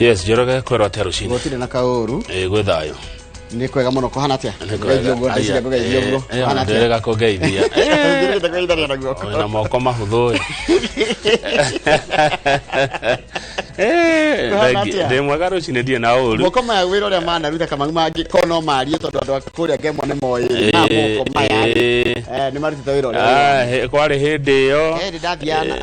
Yes, Njoroge, kwĩrwo atĩa rũcinĩ? Gũtirĩ na kaũru. Ĩ, gwĩ thayũ. Nĩ kwega mũno. Kũhana atĩa? Nĩ kwega. Ngeithio ũguo, ndeciria ngũgeithio ũguo. Kũhana atĩa? Ndĩrega kũngeithia. Ndĩrĩte kũgeithania na guoko. Wĩna moko mahũthũ ĩ. Eh, Kũhana thengi- atĩa? Ndĩ mwega rũcinĩ, ndirĩ na ũru. Moko maya, wĩra ũrĩa manaruta Kamau, mangĩkorwo no marie, tondũ andũ a kũrĩa ngemwa nĩ moĩ ma moko maya nĩ marutĩte wĩra ũrĩa Ah, kwarĩ hĩndĩ ĩyo. Hĩndĩ ndathiaga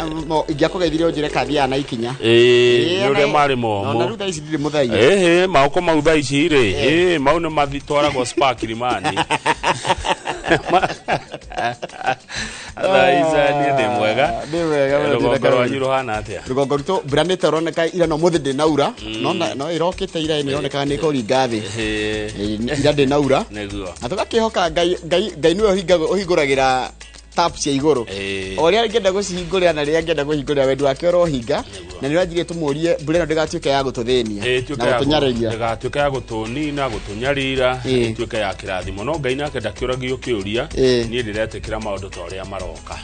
ingĩakũgeithirie ũnjĩre kathiaga na ikinya. Ĩ, nĩ ũrĩa marĩ Na momũ. rĩu thaa ici ndirĩ mũthaiga. Ĩhĩ, moko mau thaa ici rĩ, ĩ, mau nĩ matwaragwo spa Kilimani. Thaa ici niĩ ndĩ mwega. Ndĩ wega, we ndĩ Rũgongo na rwanyu rũhana atĩa? Rũgongo rwitũ mbura nĩ ta ĩroneka ira no mũthĩ ndĩnaura, no ĩrokĩte ira nĩ ĩronekaga nĩ ĩkũringa thĩ. Ira ndĩnaura. Na tũgakĩhoka Ngai. Ngai, Ngai nĩwe ũhingũragĩra tap cia igũrũ. O ũrĩa angĩenda gũcihingũrĩra na rĩrĩa angĩenda kũhingũrĩra, wendi wake ũrohinga. Na nĩ ũranjirie tũmũrie mbura ĩno ndĩgatuĩke ya gũtũthĩnia Ĩtuĩke na ya gũtũnyarĩria. Ndĩgatuĩke ya gũtũnina, gũtũnyarira, ĩtuĩke ya kĩrathimo. No Ngai nake ndakĩũragio kĩũria. Niĩ ndĩretĩkĩra maũndũ ta ũrĩa maroka.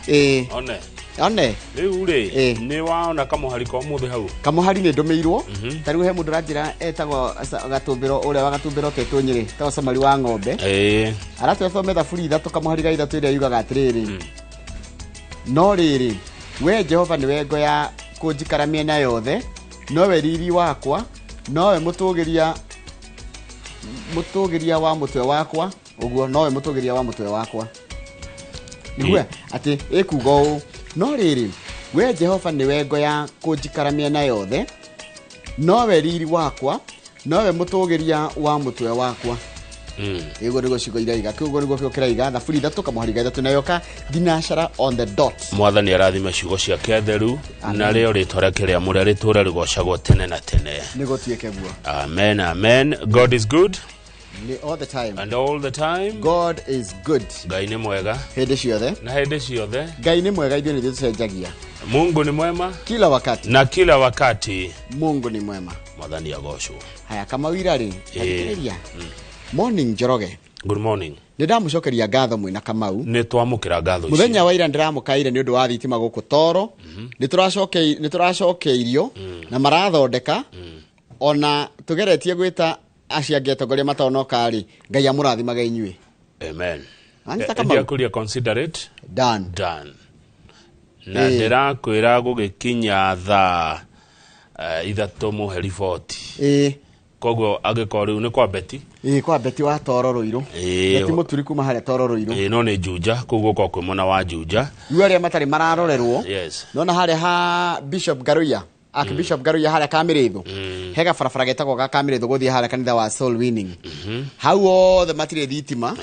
One. One. Rĩu rĩ, nĩ waona kamũhari ka ũmũthĩ hau? Kamũhari nĩ ndũmĩirwo. Ta rĩu he mũndũ ũranjĩra etagwo Gatũmbĩro, ũrĩa wa Gatũmbĩro ketwo Nyĩrĩ, etagwo Samari wa ng'ombe. Aratwĩra thome Thaburi 3 kamũhari ga 3, ĩrĩa yugaga atĩrĩrĩ, "No rĩrĩ, we Jehova nĩwe ngo ya kũnjikara mĩena yothe, nowe riri wakwa, nowe mũtũgĩria wa mũtwe wakwa." Ũguo, nowe mũtũgĩria wa mũtwe wakwa, nĩguo atĩ ĩkuga ũũ, "No rĩrĩ, we Jehova nĩwe ngo ya kũnjikara mĩena yothe, nowe riri wakwa, nowe mũtũgĩria wa mũtwe wakwa." Ĩguo nĩguo ciugo iraiga, kĩu nĩguo kĩo kĩraiga, Thaburi 3 kamũhari ga 3, na yoka thinacara on the dot. Mwathani arathime ciugo ciake theru, na rĩo rĩtwa rĩake rĩamũre rĩtũre rĩgocagwo tene na tene. Nĩ gũtuĩke guo. Amen, amen. God is good. Nĩ all the time. And all the time. God is good. Ngai nĩ mwega. Hĩndĩ ciothe. Na hĩndĩ ciothe. Ngai nĩ mwega, ithuĩ nĩthuĩ tũcenjagia. Mungu ni mwema kila wakati. Na kila wakati. Mungu ni mwema. Mwathani agocwo. Haya, Kamawira rĩ, thikĩrĩria. Morning, Njoroge. Good morning. Nĩ ndamũcokeria ngatho mwĩna Kamau. Nĩ twamũkĩra ngatho icio. Mũthenya wa ira ndĩramũkaire nĩ ũndũ wa thitima gũkũ Toro. Nĩ tũracokeirio na marathondeka, ona tũgeretie gwĩta acio angĩ atongoria matonoka rĩ. Ngai amũrathimage inyuĩ. Amen. Anyita Kamau. Ndiakũria, consider it done. Done. Na ndĩrakwĩra gũgĩkinya thaa 3 mũhe riboti. Koguo angĩkorwo rĩu nĩ kwa Beti. Ĩĩ, kwa Beti wa Toro Rũirũ. Beti Mũturi kuma harĩa Toro Rũirũ. Ĩĩ, no nĩ Juja kũu, gũkorwo kwĩ mwena wa Juja. Rĩu arĩa matarĩ mararorerwo, nona harĩa ha Bishop Garuya, Archbishop Garuya, harĩa Kamĩrĩthũ, he gabarabara getagwo ga Kamĩrĩthũ gũthiĩ harĩa kanitha wa Soul Winning, hau othe matirĩ thitima.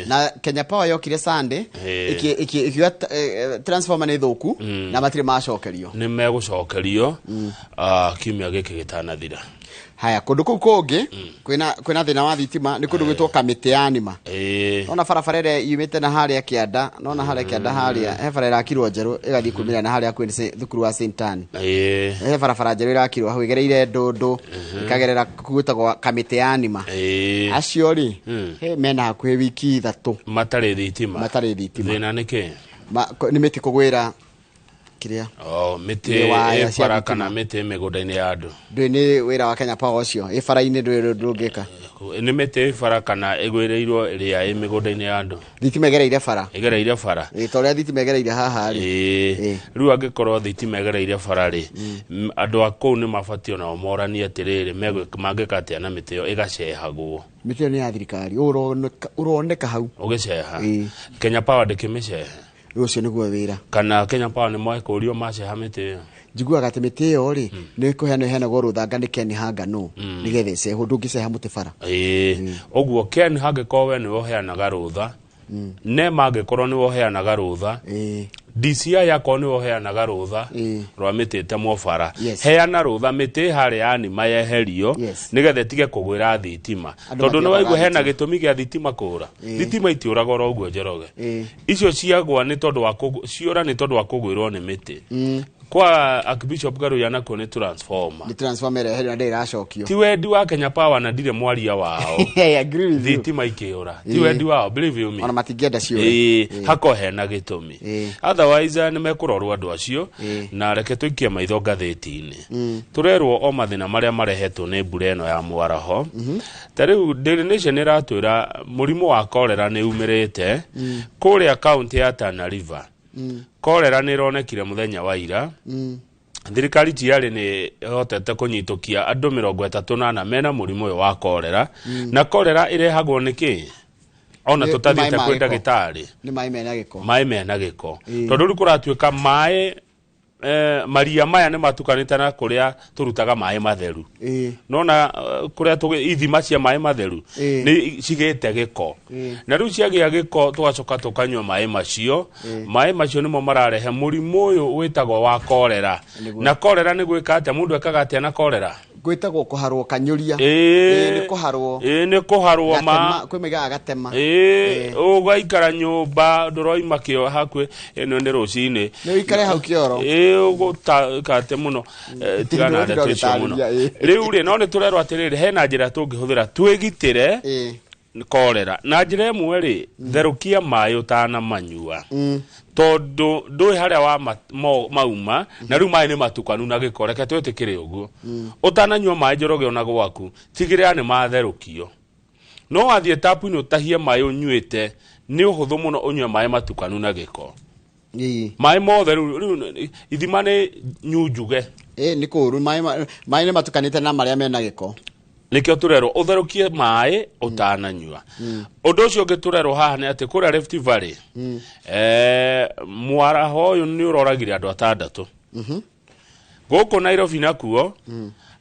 Na Kenya Power yokire Sunday, ĩkiuga transformer nĩ thũku na matirĩ macokerio. Nĩ megũcokerio kiumia gĩkĩ gĩtanathira. Haya, kũndũ kũu kũngĩ kwĩna thĩna wa thitima nĩ kũndũ gwĩtwo Kamĩtĩ ya Nima. Nona barabara ĩrĩa yumĩte na harĩa kĩanda, nona harĩa kĩanda harĩa he bara ĩrakirwo njerũ ĩgathiĩ kumĩra na harĩa hakuhĩ nĩ thukuru wa St Anne. He barabara njerũ ĩrakirwo hau ĩgereire ndũndũ ĩkagerera gwĩtagwo Kamĩtĩ ya Nima. Acio rĩ, he mena hakuhĩ wiki 3 matarĩ thitima. Matarĩ thitima. Thĩna nĩ kĩ? Nĩ mĩtĩ kũgwĩra kĩrĩa. Oh, mĩtĩ Nĩ waya ĩ cia bara thitima. kana mĩtĩ mĩgũnda-inĩ ya andũ? Ndũĩ nĩ wĩra wa Kenya Power ũcio, ĩ bara-inĩ ndũĩ ndũngĩka. Nĩ mĩtĩ ĩ bara kana ĩgwĩrĩirwo ĩrĩa ĩ mĩgũnda-inĩ ya andũ? Thitima ĩgereire bara. Ĩgereire bara. Ĩ, ta ũrĩa thitima ĩgereire haha rĩ. Ĩĩ. Rĩu angĩkorwo thitima ĩgereire bara rĩ, andũ a kũu nĩ mabatiĩ onao moranie atĩrĩrĩ, mangĩka atĩa na mĩtĩ ĩyo ĩgacehagwo. Mĩtĩ ĩyo nĩ ya thirikari, ũroneka hau. Ũgĩceha. Ĩĩ. Kenya Power ndĩkĩmĩcehe? Rĩu ũcio nĩguo wĩra. Kana Kenya Power nĩ mekũrio maceha mĩtĩ ĩyo? Njiguaga atĩ mĩtĩ ĩyo rĩ, nĩ kũheanwo ĩheanagwo rũthanga nĩ Ken Hanga, no nĩgetha ĩcehwo. Ndũngĩceha mũtĩ bara. Ĩĩ, ũguo Ken, hangĩkorwo we nĩwe ũheanaga rũtha, nema angĩkorwo nĩwe ũheanaga rũtha, DCI akorwo nĩwe ũheanaga rũtha rwa mĩtĩ ĩtemwo bara, heana rũtha mĩtĩ harĩa ya nima yeherio, nĩgetha ĩtige kũgwĩra thitima. Andũ Tondũ nĩ matige waigua kwaga hena thitima. gĩtũmi gĩa thitima kũra. Thitima itiũraga oro ũguo, Njoroge. Icio ciagwa nĩ tondũ wa ciora nĩ tondũ wa kũgwĩrwo nĩ mĩtĩ. Kwa Archbishop Ngaruiya nakuo nĩ transformer. Nĩ transformer ĩreherio na ndĩrĩ ĩracokio. Ti wendi wa Kenya Power na ndirĩ mwaria wao. I agree with you. Thitima ikĩũra ti wendi wao, believe you me. Ona matingĩenda ciũre. Ĩĩ, hakorwo hena gĩtũmi. Otherwise nĩ mekũrorwo andũ acio. Na reke tũikie maitho ngathĩti-inĩ, tũrerwo o mathĩna marĩa marehetwo nĩ mbura ĩno ya mwaraho. Ta rĩu Daily Nation ĩratwĩra mũrimũ wa korera nĩ umĩrĩte kũrĩa kaunti ya Tana River. Korera nĩ ĩronekire mũthenya wa ira. Thirikari tiarĩ nĩ ĩhotete kũnyitũkia andũ 34 mena mũrimũ ũyũ wa korera. Na korera ĩrehagwo nĩ kĩ ona Nĩ tũtathiĩte maĩ ma kwĩ gĩko. ndagĩtarĩ? Nĩ maĩ mena gĩko. Maĩ mena gĩko, tondũ rĩu kũratuĩka maĩ maria maya nĩ matukanĩte na kũrĩa tũrutaga maĩ matheru. Nona kũrĩa ithima cia maĩ matheru nĩ cigĩte gĩko, na rĩu ciagĩa gĩko tũgacoka tũkanyua maĩ macio. Maĩ macio nĩmo mararehe mũrimũ ũyũ wĩtagwo wa korera. Na korera nĩ gwĩka atĩa? Mũndũ ekaga atĩa na korera? Gwĩtagwo kũharwo kanyũria. Ĩĩ, nĩ kũharwo. Ĩĩ, nĩ kũharwo ma. Gatema, kwĩ maigaga gatema. Ĩĩ, ũgaikara nyũmba ndũroima kĩo hakuhĩ ĩno nĩ rũcinĩ. Nĩ ũikare hau kĩoro. Ĩĩ, ũgũtakate mũno. Tigana na ndeto icio mũno. Ndũgũtinda. Rĩu rĩ, no nĩ tũrerwo atĩrĩrĩ, hena njĩra tũngĩhũthĩra twĩgitĩre korera. Na njĩra ĩmwe rĩ, therũkia maĩ ũtanamanyua, tondũ ndũĩ harĩa wa mauma. Na rĩu maĩ nĩ matukanu na gĩko, reke twĩtĩkĩre ũguo. Ũtananyua maĩ, Njoroge, ona gwaku tigĩrĩra nĩ matherũkio. No wathiĩ tapu-inĩ ũtahie maĩ ũnyuĩte, nĩ ũhũthũ mũno ũnyue maĩ matukanu na gĩko. Maĩ mothe rĩu ithima nĩ nyunjuge. Ĩĩ, nĩ kũũru. Maĩ nĩ matukanĩte na marĩa mena gĩko. Nĩkĩo tũrerwo ũtherũkie maĩ ũtananyua. Ũndũ ũcio ũngĩ tũrerwo haha nĩ atĩ kũrĩa Rift Valley, mwaraho ũyũ nĩ ũroragire andũ 6. Gũkũ Nairobi nakuo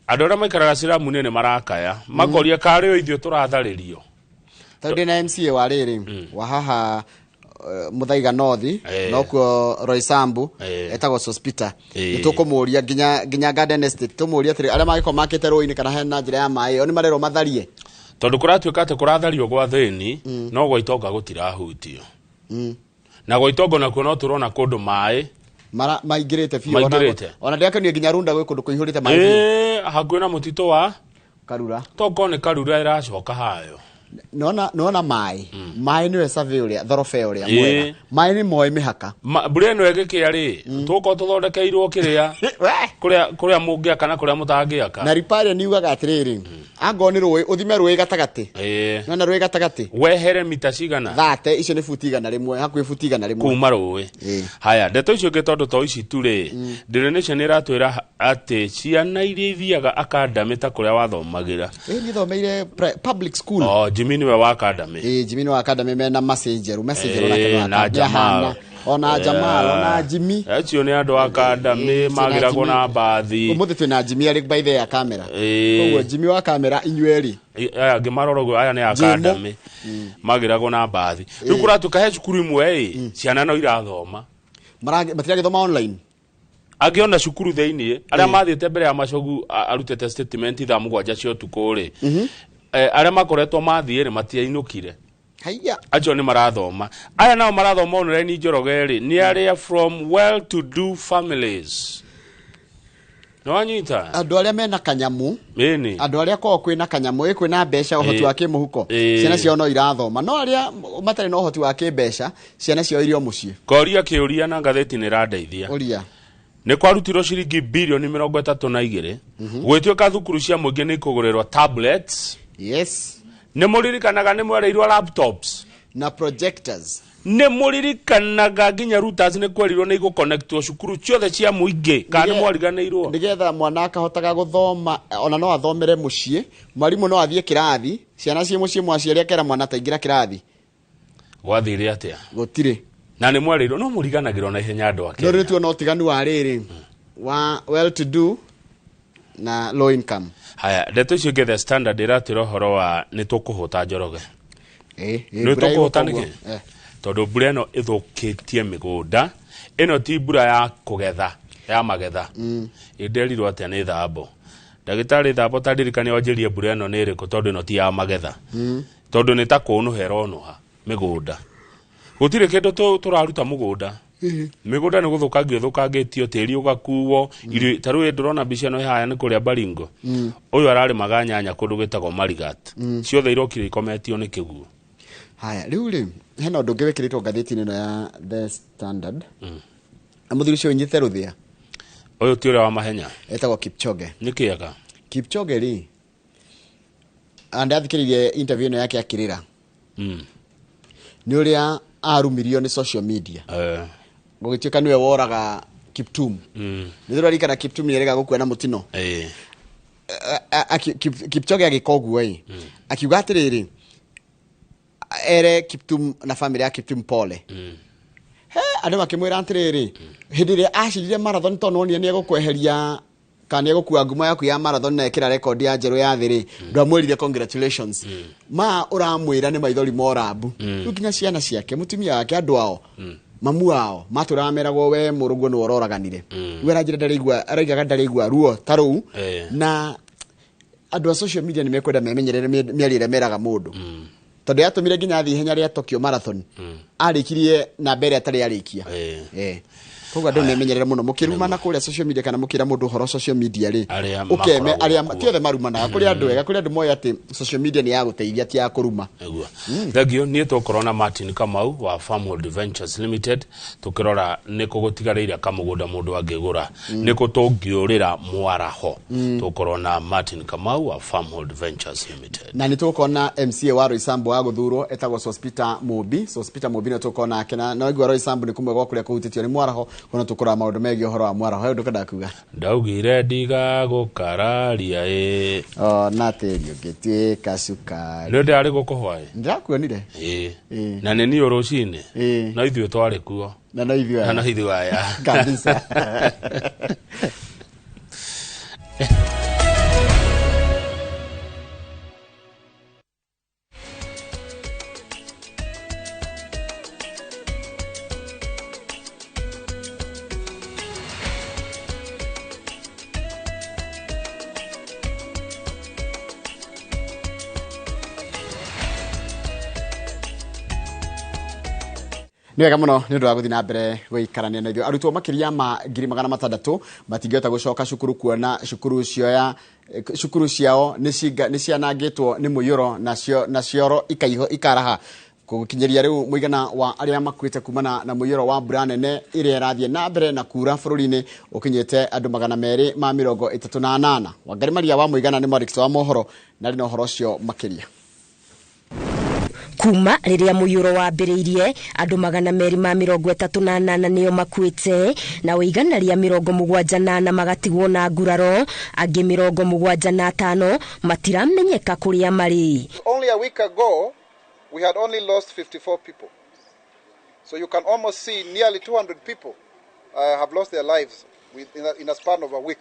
andũ arĩa maikaraga ciramu-inĩ nĩ marakaya, makoria karĩ o ithuĩ tũratharĩrio. Tondũ ndĩna MCA wa rĩrĩ wa haha, Muthaiga North, nokuo Roysambu, etagwo Sospita. Nĩ tũkũmũria nginya Garden Estate, tũmũrie atĩrĩ, arĩa mangĩkorwo makĩte rũĩ-inĩ kana hena njĩra ya maĩ, o nĩ marerwo matharie. Tondũ kũratuĩka atĩ kũrathario gwa thĩni, no gwa itonga gũtirahutio. Na gwa itonga nakuo no tũrona kũndũ maĩ Mara maingĩrĩte biũ. Maingĩrĩte. Ona ndĩakenio nginya Runda gwĩ kũndũ kũihũrĩte maĩ biũ. Ĩĩ, hakuhĩ na mũtitũ wa Karura. Tokorwo nĩ Karura ĩracoka hayo. Nona maĩ nĩwe survey ũrĩa thorobe ũrĩa mwega. Maĩ nĩ moĩ mĩhaka. Mbura ĩno ĩgĩkĩa rĩ, tũgũkorwo tũthondekeirwo kĩrĩa kũrĩa mũngĩaka na kũrĩa mũtangĩaka. Na riparian yugaga atĩrĩrĩ, angorwo nĩ rũĩ ũthime rũĩ gatagatĩ. Nona rũĩ gatagatĩ. Wehere mita cigana? 30, icio nĩ buti 100, hakuhĩ buti 100. Kuma rũĩ. Haya, ndeto icio ingĩ tondũ to ici tu rĩ, Daily Nation ĩratwĩra atĩ ciana iria ithiaga academy ta kũrĩa wathomagĩra. Ĩĩ, niĩ thomeire public school. Oh, Jimmy nĩwe wa academy. Ĩĩ, Jimmy nĩ wa academy mena Mercy Njerũ, Mercy Njerũ nake nĩ wa na academy. Jamal. Ahana. Ona Jamal, ona Jimmy. Acio nĩ andũ a academy magĩragwo na mbathi. Ũmũthĩ twĩna Jimmy arĩ by the ya kamera. Koguo Jimmy wa kamera inyuĩ erĩ. Aya angĩ marora ũguo, aya nĩ Jimmo. academy magĩragwo na mbathi. Rĩu kũratuĩka he cukuru imwe ĩ ciana no irathoma. Matiragĩthoma online. Angĩ ona cukuru thĩiniĩ arĩa mathiĩte mbere ya Macogu arutĩte statement thaa 7 cia ũtukũ rĩ, arĩa makoretwo mathiĩ rĩ, matiainũkire. Haiya. Acio nĩ marathoma. Aya nao marathoma online, Njoroge rĩ, nĩ arĩa from well to do families. Nĩ wanyita? Andũ arĩa mena kanyamu. Ĩni. Andũ arĩa kwao kwĩna kanyamu, ĩ kwĩna mbeca, ũhoti wa kĩmũhuko, ciana ciao no irathoma. No arĩa matarĩ na ũhoti wa kĩmbeca, ciana ciao irĩ o mũciĩ. Ngoria kĩũria na ngathĩti nĩ ĩrandeithia. Ũria. Nĩ kwarutirwo ciringi birioni 32 gwĩtuĩka thukuru cia mũingĩ nĩ ikũgũrĩrwo tablets. Nĩ mũririkanaga nĩ mwereirwo laptops na projectors. Nĩ mũririkanaga nginya routers nĩ kwerirwo nĩ igũconnectwo cukuru ciothe cia mũingĩ, kana nĩ mwariganĩirwo? Nĩgetha mwana akahotaga gũthoma, ona no athomere mũciĩ, mwarimũ no athiĩ kĩrathi, ciana ciĩ mũciĩ, mwaciari akera mwana ataingĩra kĩrathi. Gwathire atĩa? Gũtirĩ. Na nĩ mwarĩirwo, no mũriganagĩrwo na ihenya andũ a No Kenya. rĩu tuona ũtiganu wa rĩrĩ wa well to do na low income. Haya, ndeto icio ingĩ, The Standard ĩratwĩra ũhoro wa nĩ tũkũhũta, Njoroge. Ĩ, Nĩ mbura tũkũhũta ĩgũka nĩkĩ? ũguo. Tondũ mbura ĩno ĩthũkĩtie mĩgũnda. Ĩno ti mbura ya kũgetha, ya magetha. Ĩnderirwo atĩa nĩ Thambo, ndagĩtarĩ Thambo? Ta ndirikania wanjĩrie mbura ĩno nĩ ĩrĩkũ, tondũ ĩno ti ya magetha. Tondũ nĩ ta kũnũha ĩronũha mĩgũnda, gũtirĩ kĩndũ tũraruta mũgũnda. Mĩgũnda nĩ gũthũkangio ĩthũkangĩtio, tĩri ũgakuo, irio ta rĩu ndĩrona mbica ĩno ĩ haha nĩ kũrĩa Baringo. Ũyũ ararĩmaga nyanya kũndũ gwĩtagwo Marigat. Ciothe irokire ikometio nĩ kĩguũ. Haya, rĩu rĩ hena ũndũ ũngĩ wĩkĩrĩtwo ngathĩti-inĩ ĩno ya The Standard. Na mũthuri ũcio ũnyite rũthĩa. Ũyũ ti ũrĩa wa mahenya. Etagwo Kipchoge. Nĩ kĩega. Kipchoge rĩ, ndathikĩrĩirie interview ĩno yake akĩrĩra. Nĩ ũrĩa arumirio nĩ social media. Gũgĩtuĩka nĩwe woraga Kiptum. Nĩ tũraririkana Kiptum nĩ erĩga gũkua na mũtino. Kipchoge agĩka ũguo ĩ, akiuga atĩrĩrĩ, ere Kiptum na family ya Kiptum pole. He, andũ makĩmwĩra atĩrĩrĩ, hĩndĩ ĩrĩa acindire marathon tondũ nĩwonire nĩ egũkweheria kana nĩ egũkua ngumo yaku ya marathon na ekĩra record ya njerũ ya thĩ rĩ, ndwamwĩrire congratulations. Ma ũramwĩra nĩ maithori morambu. Rĩu nginya ciana ciake, mũtumia wake, andũ ao, mamu ao matũraga meragwo we mũrũguo nĩwe ũroraganire. Rĩu aranjĩra ndarĩigua, araigaga ndarĩigua ruo ta rũu. Na andũ a social media nĩ mekwenda memenyerere mĩario ĩrĩa meraga mũndũ. Tondũ yatũmire nginya athiĩ ihenya rĩa Tokyo Marathon. Arĩkirie namba ĩrĩa atarĩ arĩkia. Koguo andũ memenyerere mũno mũkĩrumana kũrĩa social media kana mũkĩra mũndũ ũhoro social media rĩ, Arĩa ũkeme makoragwo arĩa kuo. ti othe marumanaga, kũrĩ andũ ega, kũrĩ andũ moĩ atĩ social media nĩ ya gũteithia ti ya kũruma. Nĩguo. Thengiũ. Niĩ tũkorwo na Martin Kamau wa Farmhold Ventures Limited tũkĩrora nĩkũ gũtigarĩire kamũgũnda mũndũ angĩgũra, nĩkũ tũngĩũrĩra mwaraho. Tũkorwo na Martin Kamau wa Farmhold Ventures Limited. Na nĩ tũgũkorwo na MCA wa Roysambu wa gũthurwo etagwo Sospeter Mũmbi. Sospeter Mũmbi nĩ tũgũkorwo nake na waigua Roysambu nĩ kũmwe gwa kũrĩa kũhutĩtio nĩ mwaraho, kuona tũkũrora maũndũ megiĩ ũhoro wa mwaraho. He ũndũ kwendaga kuga? Ndaugire ndigagũkararia ĩ. O, na tĩri ũngĩtuĩka cukari. Nĩ ndĩrarĩ gũkũ hwaĩ? Ndĩrakuonire. Ĩ. Ĩ. Na nĩ niĩ rũcinĩ. Ĩ. No ithuĩ twarĩ kuo. Na no ithuĩ aya. Na no ithuĩ aya. Kabisa. Nĩ wega mũno nĩ ũndũ wa gũthiĩ na mbere gũikarania na ithuĩ. Arutwo makĩria ma ngiri magana matandatũ matingĩhota gũcoka cukuru kuona cukuru cioya cukuru ciao nĩ cianangĩtwo nĩ mũiyũro na cioro ikaraha. Gũkinyĩria rĩu mũigana wa arĩa makuĩte kumana na mũiyũro wa mbura nene ĩrĩa ĩrathiĩ na mbere na kura bũrũri-inĩ ũkinyĩte andũ magana merĩ ma mĩrongo ĩtatũ na anana. Wangari Maria wa Mũigana nĩ mwandĩki wa mohoro na arĩ na ũhoro ũcio makĩria. Kuma rĩrĩa mũiyũro wambĩrĩirie, andũ magana merĩ ma mĩrongo ĩtatũ na anana nĩo makuĩte, na igana rĩa mĩrongo mũgwanja na ana magatigwo na nguraro, angĩ mĩrongo mũgwanja na atano matiramenyeka kũrĩa marĩ. Only a week ago, we had only lost 54 people. So you can almost see nearly 200 people have lost their lives in a span of a week.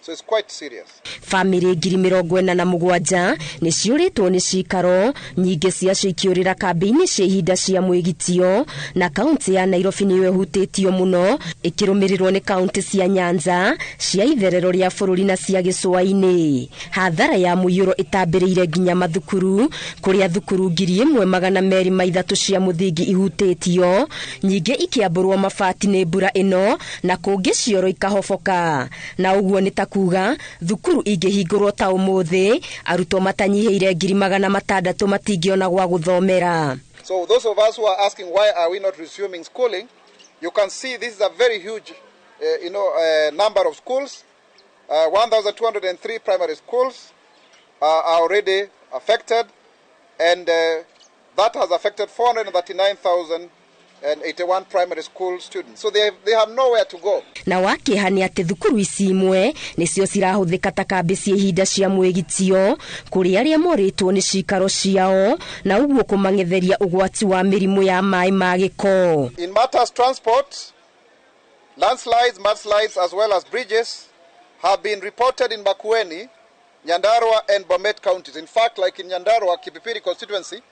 So it's quite serious. Family ngiri mĩrongo ĩna na mũgwanja nĩ ciũrĩtwo nĩ cikaro, nyingĩ ciacio ikĩũrĩra kambĩ-inĩ cia ihinda cia mwĩgitio, na kaunti ya Nairobi nĩyo ĩhutĩtio mũno, ĩkĩrũmĩrĩrwo nĩ kaunti cia Nyanza, cia itherero rĩa bũrũri na cia gĩcũa-inĩ. Hathara ya mũiyũro ĩtambĩrĩire nginya mathukuru, kũrĩa thukuru ngiri ĩmwe magana merĩ ma ithatũ cia mũthingi ihutĩtio, nyingĩ ikĩambũrwo mabati nĩ mbura ĩno, na kũngĩ cioro ikahoboka. Na ũguo nĩ ta kuga thukuru ingĩhingũrwo ta ũmũthĩ, arutwo matanyihĩire ngiri magana matandatũ matingĩona gwa gũthomera. So those of us who are asking why are we not resuming schooling, you can see this is a very huge number of schools. 1,203 primary schools are already affected, and that has affected 439,081 primary school students. So they have nowhere to go. Na wakĩha nĩ atĩ thukuru ici imwe nĩcio cirahũthĩka ta kambĩ cia ihinda cia mwĩgitio kũrĩ arĩa morĩtwo nĩ cikaro ciao, na ũguo kũmang'etheria ũgwati wa mĩrimũ ya maĩ ma gĩko. In matters transport, landslides, mudslides as well as bridges have been reported in Makueni, Nyandarua and Bomet counties. In fact, like in Nyandarua, Kipipiri constituency,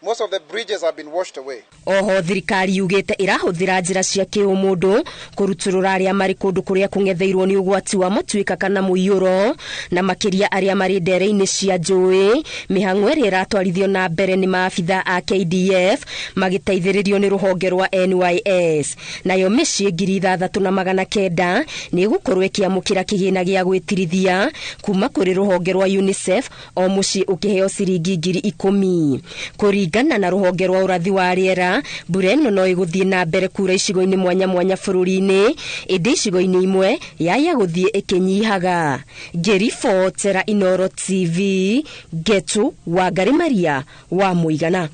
Most of the bridges have been washed away. Oho thirikari yugĩte ĩrahũthĩra njĩra cia kĩũmũndũ kũrutũrũra arĩa marĩ kũndũ kũrĩa kũng'etheirwo nĩ ũgwati wa matuĩka kana mũiyũro, na makĩria arĩa marĩ ndere-inĩ cia njũĩ. Mĩhang'o ĩrĩa ĩratwarithio na mbere nĩ maabitha a KDF magĩteithĩrĩrio nĩ rũhonge rwa NYS. Nayo mĩciĩ 6900 nĩ ĩgũkorwo ĩkĩamũkĩra kĩgĩna gĩa gwĩtirithia kuma kũrĩ rũhonge rwa UNICEF, o mũciĩ ũkĩheo ciringi 10,000. Kũringana na rũhonge rwa ũrathi wa rĩera, mbura ĩno no ĩgũthiĩ na mbere kura icigo-inĩ mwanya mwanya bũrũri-inĩ, ĩndĩ icigo-inĩ imwe yaya gũthiĩ ĩkĩnyihaga. Ngĩribotera Inooro TV, Ngetu Wangari Maria wa Mũigana.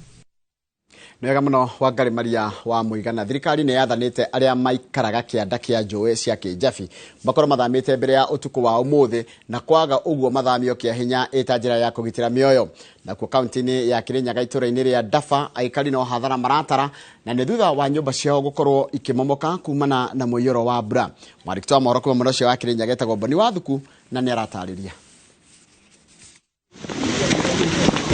Nĩwega mũno Wangari Maria wa Mũigana. Thirikari nĩ yathanĩte arĩa maikaraga kĩanda kĩa njũĩ cia Kĩnjabi makorwo mathamĩte mbere ya ũtukũ wa ũmũthĩ, na kwaga ũguo mathamio kĩa hinya ĩta njĩra ya kũgitĩra mĩoyo. Nakuo kaunti-inĩ ya Kirinyaga itũũra-inĩ rĩa Dafa aikari no hathara maratara, na nĩ thutha wa nyũmba ciao gũkorwo ikĩmomoka kumana na mũiyũro wa mbura. Mwandĩki wa mohoro kuma mwena ũcio wa Kirinyaga etagwo Boni Wathuku na nĩ aratarĩria.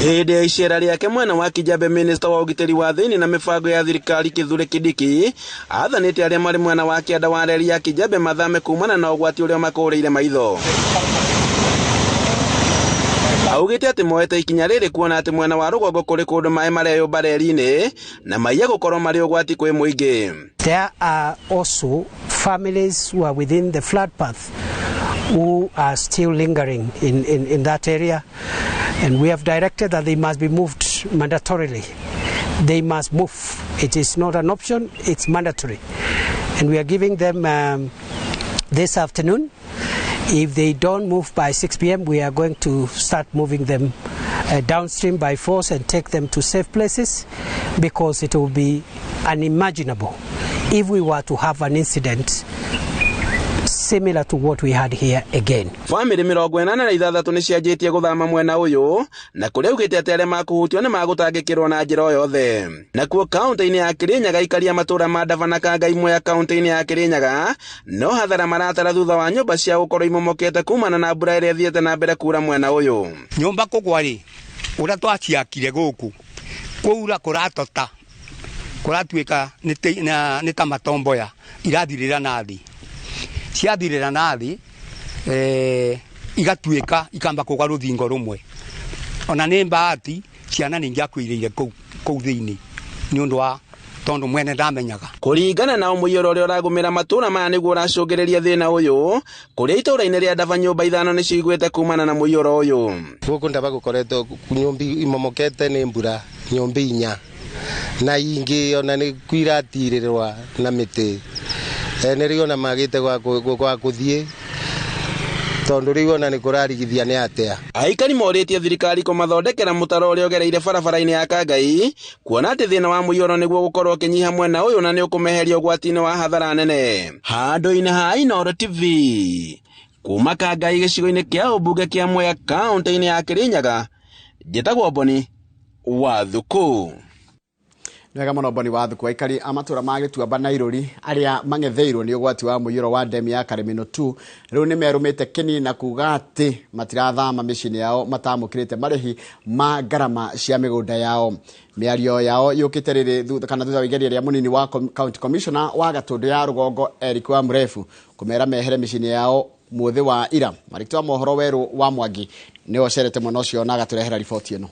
Hĩndĩ ya icera rĩake mwena wa Kijabe, minista wa ũgitĩri wa thĩinĩ na mĩbango ya thirikari Kithure Kindiki athanĩte arĩa marĩ mwena wa kĩanda wa reri ya Kijabe mathame kumana na ũgwati ũrĩa makũrĩire maitho. Augĩte atĩ moete ikinya rĩrĩ kuona atĩ mwena wa rũgongo kũrĩ kũndũ maĩ mareyũmba reri-inĩ na maiya gũkorwo marĩ ũgwati kwĩ mũingĩ. There are also families who are within the flood path who are still lingering in that area, and we have directed that they must be moved mandatorily. They must move. It is not an option, it's mandatory. And we are giving them this afternoon. If they don't move by 6 p.m., we are going to start moving them downstream by force and take them to safe places, because it will be unimaginable if we were to have an incident similar to what we had here again. Family 86 nĩ cianjĩtie gũthama mwena ũyũ, na kũrĩa augĩte atĩ arĩa makũhutio nĩ magũtangĩkĩrwo na njĩra o yothe. Nakuo kaunti-inĩ ya Kirinyaga aikari a matũũra ma Dava na Kangai Mwea kaunti-inĩ ya Kirinyaga no hathara maratara thutha wa nyũmba ciao gũkorwo imomokete kumana na mbura ĩrĩa ĩthiĩte na mbere kura mwena ũyũ. Nyũmba kũgwa rĩ, ũrĩa twaciakire gũkũ kũura kũratota kũratuĩka nĩ ta matomboya irathirĩra na thĩ, ciathirĩra na thĩ igatuĩka ikamba kũgwa rũthingo rũmwe. Ona nĩ bahati ciana nĩ ingĩakuĩrĩire kũu thĩinĩ nĩ ũndũ wa tondũ mwene ndamenyaga. Kũringana na mũiyũro ũrĩa ũragũmĩra matũũra maya nĩguo ũracũngĩrĩria thĩna ũyũ, kũrĩa itũũra-inĩ rĩa Dava nyũmba 5 nĩ ciguĩte kumana na mũiyũro ũyũ. Gũkũ Ndaba gũkoretwo nyũmba imomokete nĩ mbura, nyũmba 4 na ingĩ ona nĩ kwiratirĩrwa na mĩtĩ. Nĩ rĩu ona magĩte gwa kũthiĩ tondũ rĩu ona nĩ kũrarigithia nĩ atĩa. Aikari morĩtie thirikari kũmathondekera mũtaro ũrĩa ũgereire barabara-inĩ ya Kangai, kuona atĩ thĩna wa mũiyũro nĩguo gũkorwo ũkĩnyiha mwena ũyũ na nĩ ũkũmeheria ũgwati-inĩ wa hathara nene. Handũ-inĩ ha Inooro TV kuma Kangai gĩcigo-inĩ kĩa ũmbunge kĩa Mwea kaunti-inĩ ya Kirinyaga, njĩtagwo Boni Wathuku. Nĩwega mũno Boni Wathuku. Aikari a matũũra ma Gĩtuamba na Irũri arĩa mang'etheirwo nĩ ũgwati wa mũiyũro wa ndemu ya Karĩmĩnũ 2 rĩu nĩ merũmĩte kĩni na kuga atĩ matirathama mĩciĩ-inĩ yao matamũkĩrĩte marĩhi ma ngarama cia mĩgũnda yao. Mĩario yao yũkĩte rĩrĩ thutha kana thutha wa igeria rĩa mũnini wa county commissioner wa Gatũndũ ya Rũgongo Eric wa Mũrebu kũmera mehere mĩciĩ-inĩ yao mũthĩ wa ira. Mwandĩki wa mohoro Werũ wa Mwangi nĩwe ũcerete mwena ũcio na agatũrehera riboti ĩno.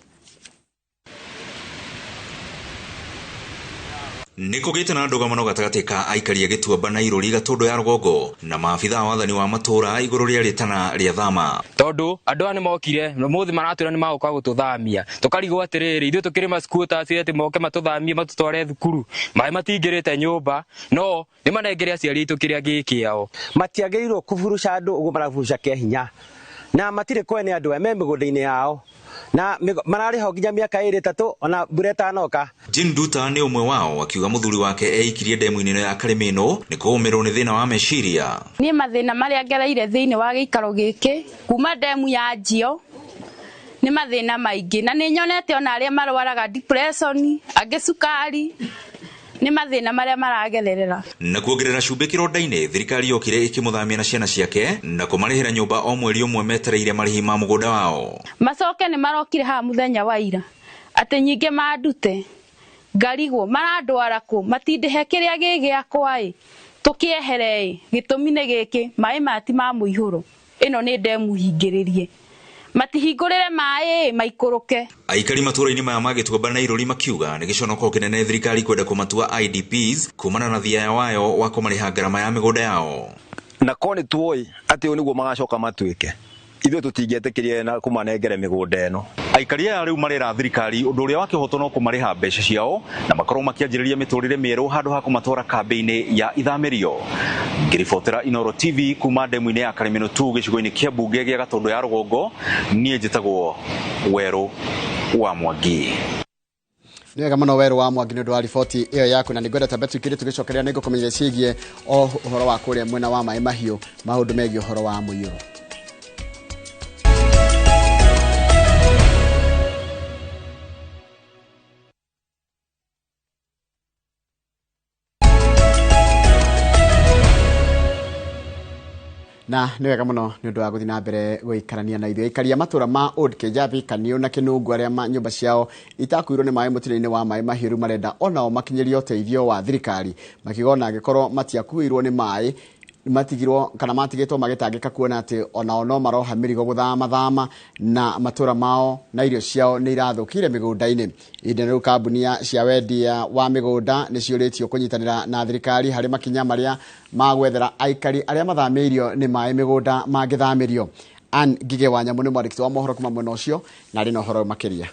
Nĩ kũgĩte na ndũgamano gatagatĩ ka aikari a Gĩtuamba na Irũri Gatũndũ ya Rũgongo na maabitha a wathani wa matũũra igũrũ rĩa rĩtana rĩa thama. Tondũ andũ aya nĩ mokire ũmũthĩ maratwĩra nĩ magũka gũtũthamia, tũkarigwo atĩrĩrĩ, ithuĩ tũkĩrĩ ma squatters atĩ moke matũthamie matũtware thukuru, maĩ matingĩrĩte nyũmba, no nĩ manengere aciari aitũ kĩrĩa gĩ kĩao. Matiagĩrĩirwo kũburuca andũ ũguo maraburuca kĩa hinya, na matirĩ kwene andũ aya me mĩgũnda-inĩ yao na mararĩ ho nginya mĩaka 2 3 ona mbura ĩtanoka. Jane Duta nĩ ũmwe wao akiuga mũthuri wake eikirie ndemu-inĩ ĩno ya Karĩmĩnũ nĩ kũũmĩrwo nĩ thĩna wa meciria. Niĩ mathĩna marĩa ngereire thĩinĩ wa gĩikaro gĩkĩ kuma ndemu ya njio nĩ mathĩna maingĩ, na nĩ nyonete ona arĩa marwaraga depression, angĩ cukari, nĩ mathĩna marĩa maragererera. Na kuongerera cumbĩ kĩronda-inĩ, thirikari yokire ĩkĩmũthamia na ciana ciake na kũmarĩhĩra nyũmba o mweri ũmwe metereire marĩhi ma mũgũnda wao. Macoke nĩ marokire haha mũthenya wa ira Atĩ nyingĩ mandute ngarigwo marandwara kũ matindĩhe kĩrĩa gĩ gĩakwa ĩ tũkĩehere ĩ gĩtũmi nĩ gĩkĩ maĩ maya ti ma mũihũro ĩno nĩ ndemu hingĩrĩrie matihingũrĩre maĩ maikũrũke. Aikari matũũra-inĩ maya ma Gĩtuamba na Irũri makiuga nĩ gĩconoko kĩnene thirikari kwenda kũmatua IDPs kumana na thiaya wayo wa kũmarĩha ngarama ya mĩgũnda yao. Na ko nĩ tuoĩ atĩ ũyũ nĩguo magacoka matuĩke ithuĩ tũtingĩetĩkĩrie na kũmanengere mĩgũnda ĩno. Aikari aya rĩu marera thirikari ũndũ ũrĩa wa kĩhoto no kũmarĩha mbeca ciao na makorwo makĩanjĩrĩria mĩtũrĩre mĩerũ handũ ha kũmatwara kambĩ-inĩ ya ithamĩrio. Ngĩribotera Inooro TV kuma ndemu-inĩ ya Karĩmĩnũ 2 gĩcigo-inĩ kĩa mbunge gĩa Gatũndũ ya Rũgongo, niĩ njĩtagwo Werũ wa Mwangi. Nĩ wega mũno Werũ wa Mwangi nĩ ũndũ wa riboti ĩyo yaku, na nĩngwenda tambe tũikĩrie tũgĩcokeria nĩ ngũkũmenyithia ciĩgiĩ o ũhoro wa kũrĩa mwena wa maĩ mahiũ, maũndũ megiĩ ũhoro wa mũiyũro. Na nĩ wega mũno nĩ ũndũ wa gũthiĩ na mbere gũikarania na ithuĩ. Aikaria matũra ma Old Kijabi, Kaniũ na Kĩnungu arĩa nyũmba ciao itakuirwo nĩ maĩ mũtino-inĩ wa maĩ mahiũ rĩu marenda onao makinyĩrio ũteithio wa thirikari, makiuga ona angĩkorwo matiakuirwo nĩ maĩ matigirwo kana matigĩtwo magĩtangĩka kuona atĩ onao no maroha mĩrigo gũthamathama na matũra mao na irio ciao nĩ irathũkire mĩgũnda-inĩ. Ihinda rĩu kambuni cia wendia wa mĩgũnda nĩ ciũrĩtio kũnyitanĩra na thirikari harĩ makinya marĩa ma gwethera aikari arĩa mathamĩirio nĩ maĩ mĩgũnda mangĩthamĩrio. Ann Ngigĩ wa Nyamũ nĩ mwandĩki wa mohoro kuma mwena ũcio na arĩ na ũhoro makĩria.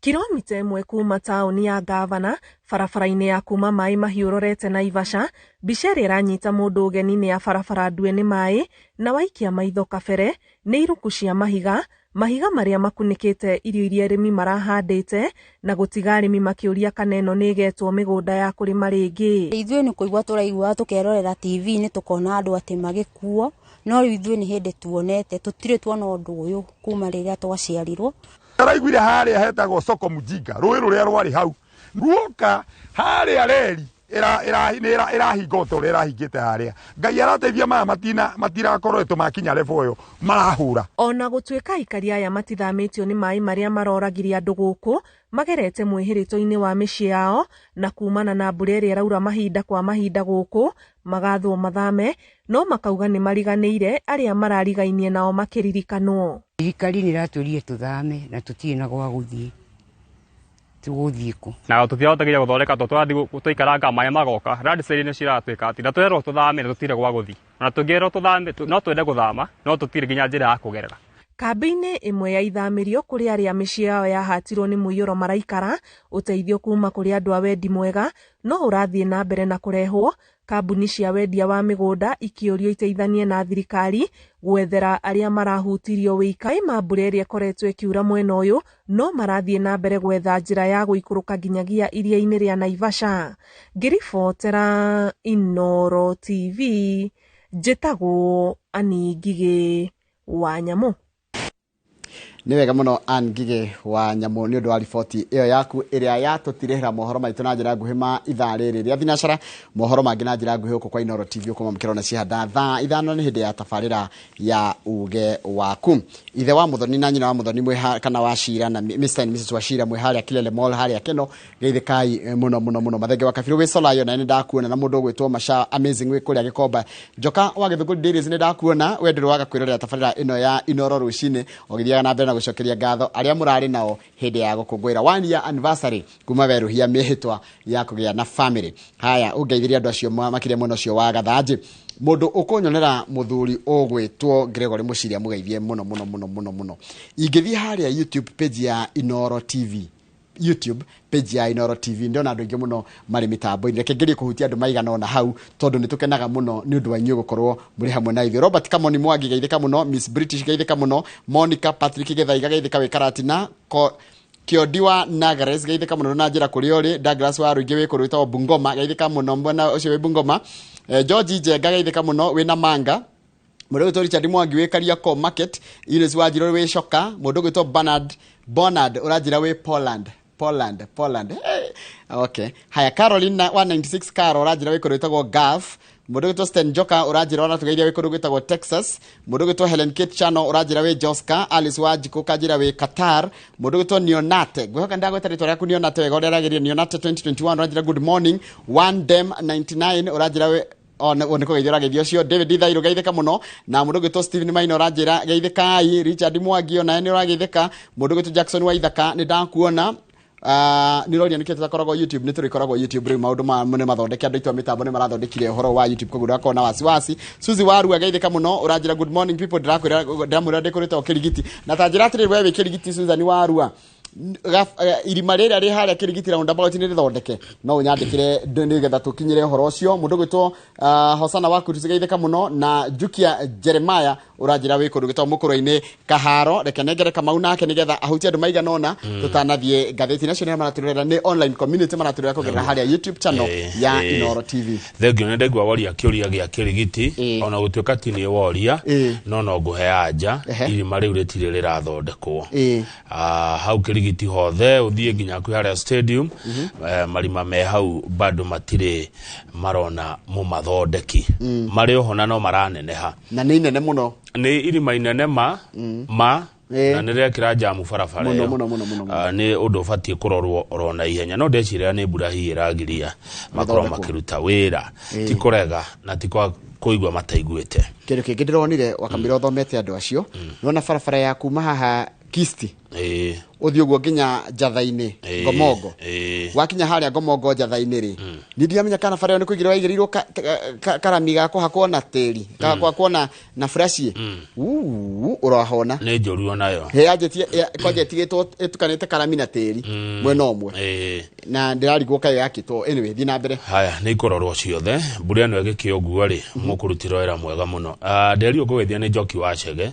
Kilomita ĩmwe kuma taũni ya Gavana, barabara-inĩ ya kuma maĩ mahiũ ũrorete Naivasha, mbica ĩrĩa ĩranyita mũndũ ũgeni nĩ ya barabara ndue nĩ maĩ na waikia maitho kabere nĩ iruku cia mahiga, mahiga marĩa makunĩkĩte irio iria arĩmi marahandĩte na gũtiga arĩmi makĩũria kana ĩno nĩ ĩgetwo mĩgũnda ya kũrĩma rĩngĩ. Ithuĩ nĩ kũigua tũraigua tũkerorera TV-inĩ tũkona andũ atĩ magĩkuo, no rĩu ithuĩ nĩ hĩndĩ tuonete, tũtirĩ tuona ũndũ ũyũ kuma rĩrĩa twaciarirwo. Araiguire harĩa hetagwo soko mujinga rũĩ rũrĩa rwarĩ hau ruoka harĩa reri ĩrahinga ota ũrĩa ĩrahingĩte harĩa. Ngai arateithia maya matirakoretwo makinya level ĩyo marahũra. Ona gũtuĩka aikari aya matithamĩtio nĩ maĩ marĩa maroragirie andũ gũkũ, magerete mwĩhĩrĩto-inĩ wa mĩciĩ yao na kumana na mbura ĩrĩa ĩraura mahinda kwa mahinda gũkũ magathwo mathame, no makauga nĩ mariganĩire arĩa mararigainie nao makĩririkanwo. Thirikari nĩ ĩratwĩrire tũthame na tũtirĩ na gwa gũthiĩ, tũgũthiĩ kũ? Na tũtiahotagĩria gũthondeka tondũ tũrathiĩ tũikaranga maĩ magoka, landslide nĩ ciratuĩka atĩ na twerwo tũthame na tũtirĩ gwa gũthiĩ, ona tũngĩrwo tũthame no twende gũthama no tũtirĩ nginya njĩra ya kũgerera. Kambĩ-inĩ ĩmwe ya ithamĩrio kũrĩ arĩa mĩciĩ yao yahatirwo nĩ mũiyũro maraikara, ũteithio kuma kũrĩ andũ a wendi mwega no ũrathiĩ na mbere na kũrehwo, kambuni cia wendia wa mĩgũnda ikĩũrio iteithanie na thirikari gwethera arĩa marahutirio wĩika. Ma mbura ĩrĩa ĩkoretwo ĩkiura mwena ũyũ no marathiĩ na mbere gwetha njĩra ya gũikũrũka nginyagia iria-inĩ rĩa Naivasha. Ngĩribotera Inooro TV, njĩtagwo Ann Ngigĩ wa Nyamũ. Nĩ wega mũno Ann Ngigĩ wa Nyamũ nĩ ũndũ wa riboti ĩyo yaku ĩrĩa yatũtirĩhĩra mohoro maitũ na njĩra nguhĩ ma ithaa rĩrĩ rĩa thinacara, mohoro mangĩ na njĩra nguhĩ gũkũ kwa Inooro TV ũkũma mũkĩrona cihanda thaa 5 nĩ hĩndĩ ya tabarĩra ya uge waku. Ithe wa Muthoni na nyina wa Muthoni mwĩ kana wa Shira na Mr and Mrs wa Shira mwĩ harĩa Kilele Mall harĩa Keno, geithĩkai mũno mũno mũno. Mathenge wa Kabiru wĩ Solayo na nĩ ndakuona, na mũndũ ũgwĩtwo Masha Amazing wĩ kũrĩa Gĩkomba. Njoka wa Gĩthũngũri Dairies nĩ ndakuona, we ndũrĩ waga kwĩrorera tabarĩra ĩno ya Inooro rũcinĩ ũgĩthiaga na mbere na gũcokeria ngatho arĩa mũrarĩ nao hĩndĩ ya gũkũngũĩra 1 year anniversary kuma werũhia mĩhĩtwa ya kũgĩa na family. Haya, ũngeithirie andũ acio makĩria mwena ũcio wa Gathanjĩ. Mũndũ ũkũnyonera mũthuri ũgwĩtwo Gregory Mũciria mũgeithie mũno mũno mũno mũno mũno. Ingĩthiĩ harĩa YouTube page ya Inooro TV, YouTube page ya Inooro TV ndona andũ aingĩ mũno marĩ mĩtambo-inĩ. Reke ngerie kũhutia andũ maigana ũna hau tondũ nĩ tũkenaga mũno nĩ ũndũ wa inyuĩ gũkorwo mũrĩ hamwe na ithuĩ. Robert Kamoni Mwangi geithĩka mũno, Miss British geithĩka mũno, Monica Patrick Gĩthaiga geithĩka wĩ Karatina, Kĩondi wa Nagares geithĩka mũno na njĩra kũrĩa ũrĩ, Douglas wa Rũingĩ wĩ kũrĩ wĩtagwo Bungoma geithĩka mũno mwena ũcio wĩ Bungoma, George Njenga geithĩka mũno wĩ Namanga, mũndũ ũgwĩtwo Richard Mwangi wĩ Kariakoo Market, Eunice Wanjirũ wĩ Coka, mũndũ ũgwĩtwo Bernard ũranjĩra wĩ Poland. Poland. Hey, Okay, haya, Caroline na 196 Caro ũranjĩra wĩ kũndũ gwĩtagwo Gulf. Mũndũ gwĩtwo Sten Joka ũranjĩra ũratũgeithia wĩ kũndũ gwĩtagwo Texas. Mũndũ gwĩtwo Helen Kate Chano ũranjĩra wĩ Joska. Alice Wanjikũ kanjĩra wĩ Qatar. Mũndũ gwĩtwo Nionate, ngwĩhoka ndagwĩta rĩtwa rĩaku Nionate wega ũrĩa ragĩrĩire. Nionate 2021 ũranjĩra good morning. One Dem 99 ũranjĩra wĩ nĩ kũgeithio ũrageithio ũcio. David Ithairũ, geithĩka mũno. Na mũndũ ũgwĩtwo Stephen Maina ũranjĩra geithĩkai. Richard Mwangi onawe nĩ ũrageithĩka. Mũndũ ũgwĩtwo Jackson Waithaka, nĩ ndakuona. Nĩ ũroria nĩkĩ tũtakoragwo YouTube. Nĩ tũrĩkoragwo YouTube rĩu, maũndũ ma nĩ mathondeke, andũ aitũ a mĩtambo nĩ marathondekire ũhoro wa YouTube, koguo ndũgakorwo na wasiwasi. Suzy Warua, geithĩka mũno, ũranjĩra good morning people. Ndĩrakwĩra, ndĩramwĩra ndĩkũrĩte o Kĩrigiti, na ta njĩra atĩrĩrĩ, we wĩ Kĩrigiti, Susan Warua, irima rĩrĩa rĩ harĩa Kĩrigiti roundabout nĩ rĩthondeke? No ũnyandĩkĩre nĩgetha tũkinyĩre ũhoro ũcio. Mũndũ gwĩtwo Hosana waku, tũcigeithĩka mũno. Na Jukia Jeremiah ũranjĩra wĩ kũndũ gwĩtwo Mũkũrwe-inĩ Kaharo. Reke nengere Kamau nake nĩgetha ahutie andũ maigana ũna tũtanathiĩ ngathĩti nacio. Nĩ maratũrorera nĩ online community, maratũrorera kũgerera harĩa YouTube channel ya Inoro TV. Thengio, nĩ ndaigua woria kĩũria gĩa Kĩrigiti, ona gũtuĩka ti niĩ woria, no ngũhe anja. Irima rĩu rĩtirĩ rĩrathondekwo. Hau Kĩrigiti hothe, ũthiĩ nginya kwĩ harĩa stadium, marima me hau bado matirĩ marona mũmathondeki. Marĩ oho na no maraneneha. Na nĩ inene mũno. Nĩ irima inene ma na nĩ rĩrekĩra jamu barabara Mũno, ĩyo. mũno, mũno, mũno, mũno. Nĩ ũndũ ũbatiĩ kũrorwo oro na ihenya, no ndeciria nĩ mbura hihi ĩragiria makorwo Gũthondekwo. makĩruta wĩra. Ti kũrega na ti kwa kũigua mataiguĩte. Kĩndũ kĩngĩ ndĩronire wakamĩra ũthomete andũ acio, nĩwona barabara ya kuma haha Kisti ũthiĩ ũguo nginya Njatha-inĩ, Ngomongo, wakinya harĩa Ngomongo Njatha-inĩ rĩ, niĩ ndiramenya kana bara ĩyo nĩ kũigĩrĩrwo yaigĩrĩirwo karami ga kũhakwo na tĩri, ga kũhakwo na buraci. Ũrahona. Nĩ njũru onayo. He yanjĩtie kwanja ĩtigĩtwo ĩtukanĩte karami na tĩri mwena ũmwe, na ndĩrarigwo kaĩ yakĩtwo. Anyway, thiĩ na mbere. Haya, nĩ ikũrorwo ciothe. Mbura ĩno ĩgĩkĩ ũguo rĩ, mũkũrutĩra wĩra mwega mũno. Nderio ngũgeithia nĩ Njoki wa Chege.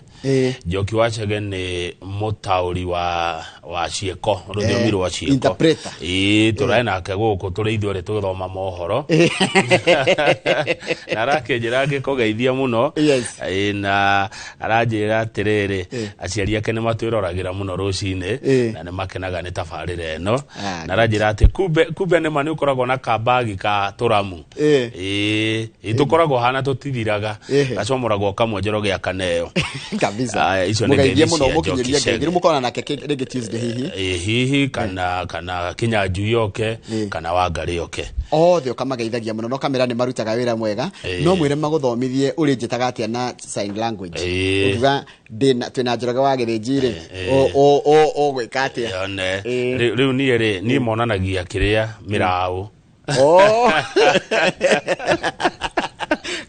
Njoki wa Chege nĩ mũtaũri wa ciĩko, rũthiomi rwa ciĩko. Interpreter. Ĩĩ, tũrae nake gũkũ tũrĩ ithuerĩ tũgĩthoma mohoro, na arakĩnjĩra ngĩkũgeithia mũno. Ĩĩ, na aranjĩra atĩrĩrĩ, aciari ake nĩ matwĩroragĩra mũno rũcinĩ na nĩ makenaga nĩ tabarĩra ĩno. Na aranjĩra atĩ kumbe nĩma nĩ ũkoragwo na kambagi ka tũramu. Ĩĩ, tũkoragwo hana tũtithiraga, gacomoragwo kamwe Njoroge akaneo. Kabisa. Aya, icio nĩ Mũgeithie ngeithi mũno, cia mũkinyĩrie Njoki ngeithi. Chege. Rĩu mũkona nake rĩngĩ Tuesday hihi. Ĩĩ, hihi kana Kinyanjui oke, kana Wangarĩ oke. Othe ũkamageithagia mũno no kamera nĩ marutaga wĩra mwega. No mwĩre magũthomithie ũrĩ njĩtaga atĩa na sign language. Ũkiuga twĩna Njoroge wa Gĩthĩnji rĩ, ũgwĩka atĩa? One. Rĩu niĩ rĩ, niĩ monanagia kĩrĩa mĩraũ. Oh.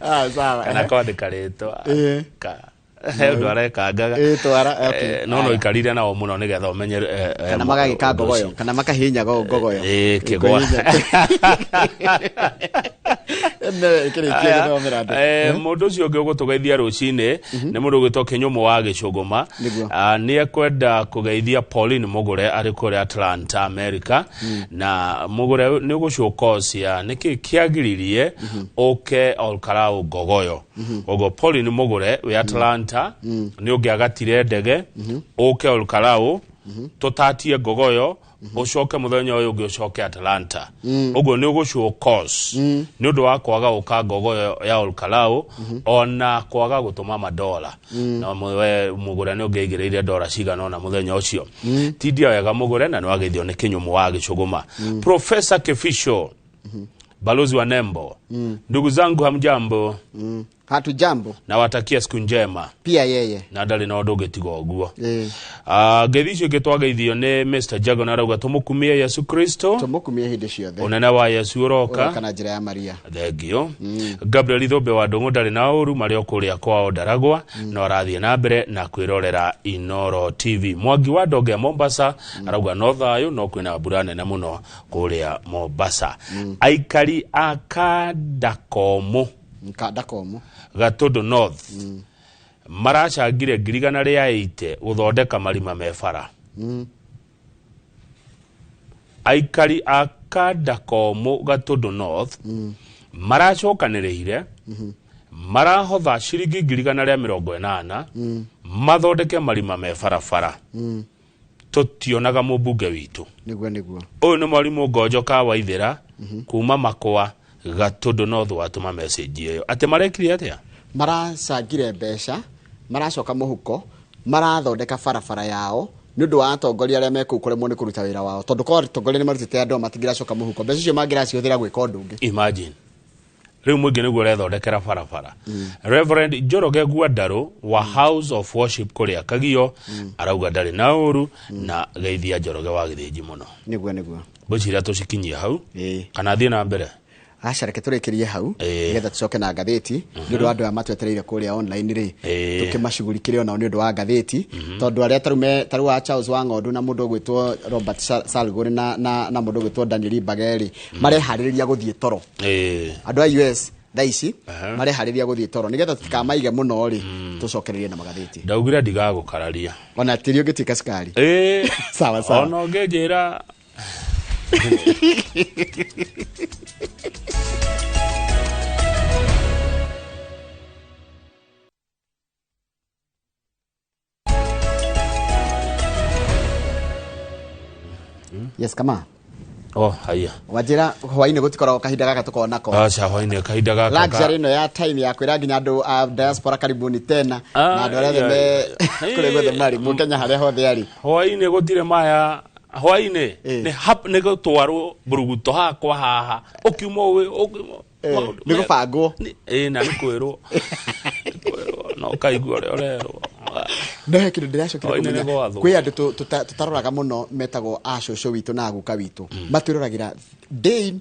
Ah, sawa. Kana kwandĩka rĩtwa. He ũndũ arekangaga. Twara, okay. No ikarire nao mũno nĩgetha ũmenye Kana magagĩka ũndũ ngogoyo ũcio. kana makahihinya ngogoyo. Ĩĩ, kĩgwa. Kĩrĩkie Aya, gũthomera andũ. Mũndũ ũcio ũngĩ ũgũtũgeithia rũcinĩ nĩ mũndũ ũgwĩtwo Kĩnyũmũ wa Gĩcũgũma. Nĩguo. Nĩ ekwenda kũgeithia Pauline Mũgũre arĩ kũrĩa Atlanta, America. Na Mũgũre, nĩ ũgũcokocia nĩkĩ kĩagiririe ũke Olkarau Ngogoyo. Koguo Pauline Mũgũre wĩ Atlanta, nĩ ũngĩagatire ndege ũke Olkarau tũtatie ngogoyo, ũcoke mũthenya ũyũ ũngĩ ũcoke Atlanta. Ũguo nĩ ũgũcwo cause nĩ ũndũ wa kwaga gũka ngogoyo ya Olkarau, ona kwaga gũtũma madola. Na we Mũgũre nĩ ũngĩaigĩrĩire dola cigana ũna mũthenya ũcio. Tindia wega Mũgũre, na nĩ wageithio nĩ Kĩnyũmũ wa Gĩcũgũma. Profesa Kefisho, balozi wa Nembo, ndugu zangu hamjambo? Hatujambo. Nawatakia siku njema. Pia yeye. Na ndarĩ na ũndũ ũngĩ tiga ũguo. Ngeithi icio ingĩ twageithio nĩ Mr Jago, arauga tũmũkumie Yesu Kristo. Tũmũkumie hĩndĩ ciothe. Ũnene wa Yesu ũroka. Ũroka na njĩra ya Maria. Thengio. Gabriel Ithũmbe wa Ndũng'ũ ndarĩ na ũru, marĩ o kũrĩa kwao Ndaragwa, no arathiĩ na mbere na kwĩrorera Inoro TV. Mwangi wa Ndonge Mombasa arauga no thayũ, no kwĩna mbura nene mũno kũrĩa Mombasa. Aikari a Kandakomũ, Kandakomũ, Gatũndũ North, maracangire 180,000 gũthondeka marima me bara. Aikari a Kandakomũ, Gatũndũ North, maracokanĩrĩire, marahotha ciringi 180,000 mathondeke marima me barabara. Tũtionaga mũmbunge witũ. Nĩguo nĩguo. Ũyũ nĩ mwarimũ Ngonjo ka Waithĩra kuma Makwa Gatũndũ North watũma message ĩyo. Atĩ marekire atĩa? Maracangire mbeca, maracoka mũhuko, marathondeka barabara yao nĩ ũndũ wa atongoria arĩa mekũu kũremwo nĩ kũruta wĩra wao, tondũ korwo atongoria nĩ marutĩte andũ matingĩracoka mũhuko, mbeca icio mangĩracihũthĩra gwĩka ũndũ ũngĩ. Imagine. Rĩu mũingĩ nĩguo ũrethondekera barabara. Reverend Njoroge Gwandarũ wa House of Worship kũrĩa Kagio arauga ndarĩ na ũru na geithia Njoroge wa Gĩthĩnji mũno. Nĩguo nĩguo. Ngwĩciria tũcikinyie hau kana thiĩ na mbere. Aca, reke tũrĩkĩrie hau nĩgetha tũcoke na ngathĩti nĩ ũndũ wa andũ aya matwetereire kũrĩa online rĩ, tũkĩmacugurikĩre onao nĩ ũndũ wa ngathĩti, tondũ arĩa tarĩu tarĩu wa Charles wa Ng'ondu na mũndũ ũgwĩtwo Robert Salgori na mũndũ ũgwĩtwo Daniel Mbage rĩ, mareharĩrĩria gũthiĩ toro. Andũ a US thaa ici mareharĩrĩria gũthiĩ toro, nĩgetha tũtikamaige mũno rĩ, tũcokererie na magathĩti. Ndaugire ndigagũkararia. Ona tĩri ũngĩtuĩka cukari. Sawa sawa. Ona ũngĩnjĩra. Yes, kama. Oh, haya. Wanjĩra hwainĩ gũtikoragwo kahinda gaka tũkoragwo nako. Aca, hwainĩ kahinda gaka Luxury ĩno ya time ya kwĩra nginya andũ a diaspora karibuni tena na andũ arĩa othe me kũrĩa guothe marĩ mũkenya harĩa hothe arĩ. Hwainĩ gũtirĩ maya, hwainĩ nĩ hap nĩ gũtwarwo mburuguto hakwa haha ũkiuma ũĩ Nĩ gũbangwo. Ĩ, na nĩ kwĩrwo no ũkaigua ũrĩa ũrerwo. No he kĩndũ ndĩracokire Hwainĩ nĩ kũmenya. gwathwo. Kwĩ andũ tũtaroraga mũno metagwo a cũcũ witũ na aguka witũ, matwĩroragĩra day in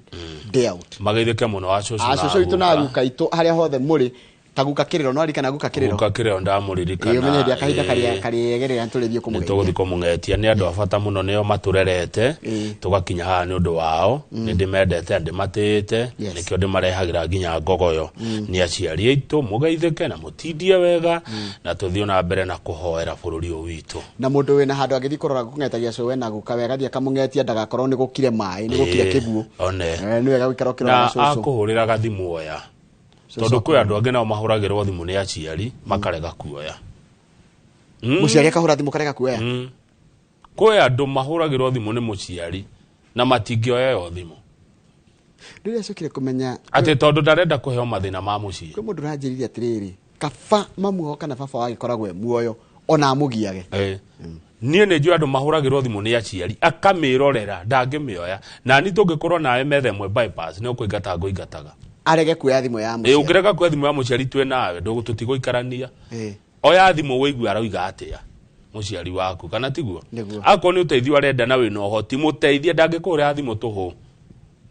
day out. Mageithĩke mũno acũcũ. A cũcũ witũ na aguka itũ harĩa hothe mũrĩ, ta guka kĩrĩro, no arikana guka kĩrĩro? Guka kĩrĩro ndamũririkana. Ĩĩ, ũmenye hĩndĩ ya kahinda karĩa karĩegerera nĩtũrĩthiĩ kũmũgeithia. Nĩtũgũthiĩ kũmũng'etia, nĩ andũ a bata mũno, nĩo matũrerete tũgakinya haha nĩ ũndũ wao. Nĩ ndĩmendete na ndĩmatĩĩte, nĩkĩo ndĩmarehagĩra nginya ngogoyo. Nĩ aciari aitũ, mũgeithĩke na mũtindie wega na tũthiĩ na mbere na kũhoera bũrũri ũyũ witũ. Na mũndũ wĩna handũ angĩthiĩ kũrora kũng'etagia cũwe na guka wega, athiĩ akamũng'etia ndagakorwo nĩ gũkire maĩ, nĩ gũkire kĩguũ. One. Nĩ wega gũikara ũkĩrora na cũcũ. Akũhũrĩraga thimũ oya, tondũ kwĩ andũ angĩ nao mahũragĩrwo thimũ nĩ aciari makarega kuoya. Mũciari akahũra thimũ karega kuoya? Kwĩ andũ mahũragĩrwo thimũ nĩ mũciari na matingĩoya ĩyo thimũ. Rĩrĩa acokire kũmenya atĩ tondũ ndarenda kũheo mathĩna ma mũciĩ. Kwĩ mũndũ ũranjĩrire atĩrĩrĩ, kaba mamu kana baba wagĩkoragwo e muoyo ona amũgiage. Niĩ nĩ njũĩ andũ mahũragĩrwo thimũ nĩ aciari akamĩrorera ndangĩmĩoya, na ni tũngĩkorwo nawe metha ĩmwe bypass nĩ ũkũingata ngũingataga. Arege kuoya thimũ ya mũciari. Ũngĩrega kuoya thimũ ya mũciari twĩ nawe tũtigũikarania. Oya thimũ wĩigue arauga atĩa mũciari waku, kana tiguo? Akorwo nĩ ũteithio arenda na wĩna ũhoti mũteithie, ndangĩkũhũrĩra thimũ tũhũ.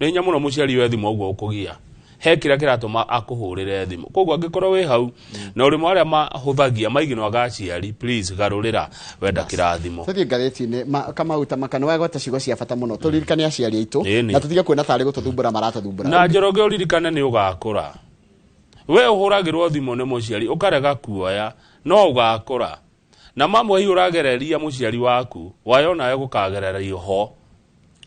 Nĩ hinya mũno mũciari oe thimũ ũguo ũkũgia. He kĩrĩa kĩratũma akũhũrĩre thimũ. Koguo angĩkorwo wĩ hau na ũrĩ arĩa mahũthagia maiginwaga aciari, please garũrĩra wenda kĩrathimo. Tũthiĩ ngathĩti-inĩ Kamau ta makana wagweta ciugo cia bata mũno, tũririkane aciari aitũ na tũtige kuona tarĩ gũtũthumbũra maratũthumbũra. Na Njoroge ũririkane nĩ ũgakũra. We ũhũragĩrwo thimũ nĩ mũciari ũkarega kuoya, no ũgakũra. Na mamwe hihi ũragereria mũciari waku wayo nawe gũkagererio ho.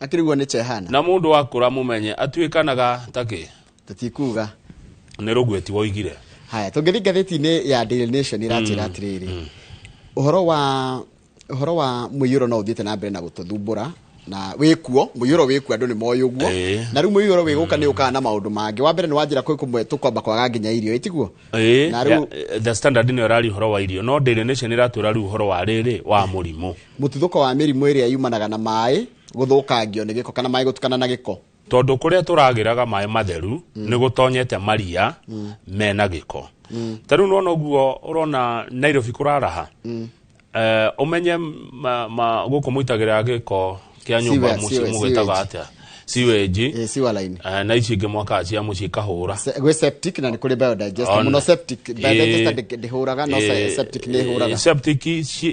Akĩriguo nĩ chehana. Na mũndũ akũra mũmenye atuĩkanaga takĩ. Tũtikuga. Nĩ rũgweti woigire. Haya, tũngĩthiĩ ngathĩti-inĩ ya Daily Nation ĩranjĩra atĩrĩrĩ, ũhoro wa mũiyũro no ũthiĩte na mbere na gũtũthumbũra, na wĩkuo mũiyũro wĩkuo, andũ nĩ moĩ ũguo. Na rĩu mũiyũro wĩgũka nĩ ũkaga na maũndũ mangĩ. Wa mbere nĩ wanjĩra kwĩ kũmwe tũkwamba kwaga nginya irio, ĩtiguo? Na rĩu The Standard nĩyo ĩraria ũhoro wa irio, no Daily Nation ĩratwĩra rĩu ũhoro wa rĩrĩ wa mũrimũ. Mũtuthũko wa mĩrimũ ĩrĩa yumanaga na maĩ gũthũkangio nĩ gĩko kana maĩ gũtukana na gĩko. Tondũ kũrĩa tũragĩraga maĩ matheru nĩ gũtonyete maria mena gĩko. Ta rĩu nĩwona ũguo ũrona Nairobi kũraraha. Ũmenye gũkũ mũitagĩrĩra gĩko kĩa nyũmba mũciĩ mũgĩtaga atĩa? Sewage. Sewer line. Na ici ingĩ mwaka cia mũciĩ ikahũra. Gwĩ septic na nĩ kũrĩ biodigester. Mũno septic, biodigester ndĩhũraga, no septic nĩ ĩhũraga. Septic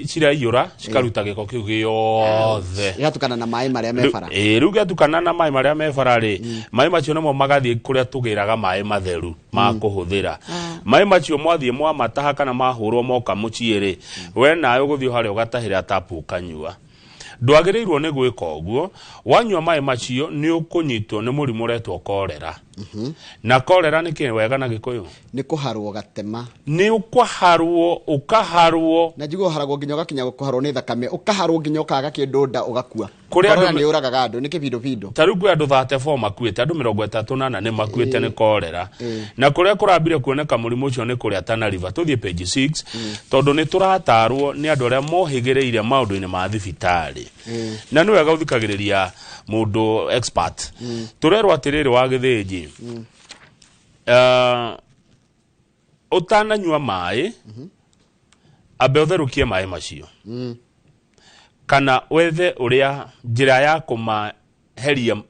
ciraiyũra cikaruta gĩko kĩu gĩothe. Igatukana na maĩ marĩa me bara. Rĩu gĩatukana na maĩ marĩa me bara rĩ, maĩ macio nĩmo magathiĩ kũrĩa tũgĩraga maĩ matheru ma kũhũthĩra. Maĩ macio mwathiĩ mwamataha kana mahũrwo moka mũciĩ rĩ, we nawe ũgũthiĩ harĩa ũgatahĩra tapu ũkanyua. Ndwagĩrĩirwo nĩ gwĩka ũguo, wanyua maĩ macio nĩ ũkũnyitwo nĩ mũrimũ ũretwo korera. Na korera nĩ kĩ wega na Gĩkũyũ? Nĩ kũharwo gatema. Nĩ ũkũharwo, ũkaharwo. Na njigua ũharagwo nginya ũgakinya kũharwo nĩ thakame, ũkaharwo nginya ũkaga kĩndũ nda ũgakua. Kũrĩ andũ Korera nĩ yũragaga andũ, nĩ kĩbindobindo. Ta rĩu kwĩ andũ 34 makuĩte, andũ 34 nĩ makuĩte nĩ korera. Na kũrĩa kũrambire kuoneka mũrimũ ũcio nĩ kũrĩa Tana River. Tũthiĩ page 6, tondũ nĩ tũratarwo nĩ andũ arĩa mohĩgĩrĩire maũndũ-inĩ ma thibitarĩ. Na nĩ wega ũthikagĩrĩria mũndũ expert. Tũrerwo atĩrĩrĩ wa Gĩthĩnji, ũtananyua maĩ, ambe ũtherũkie maĩ macio. Kana wethe ũrĩa njĩra ya kũmaheria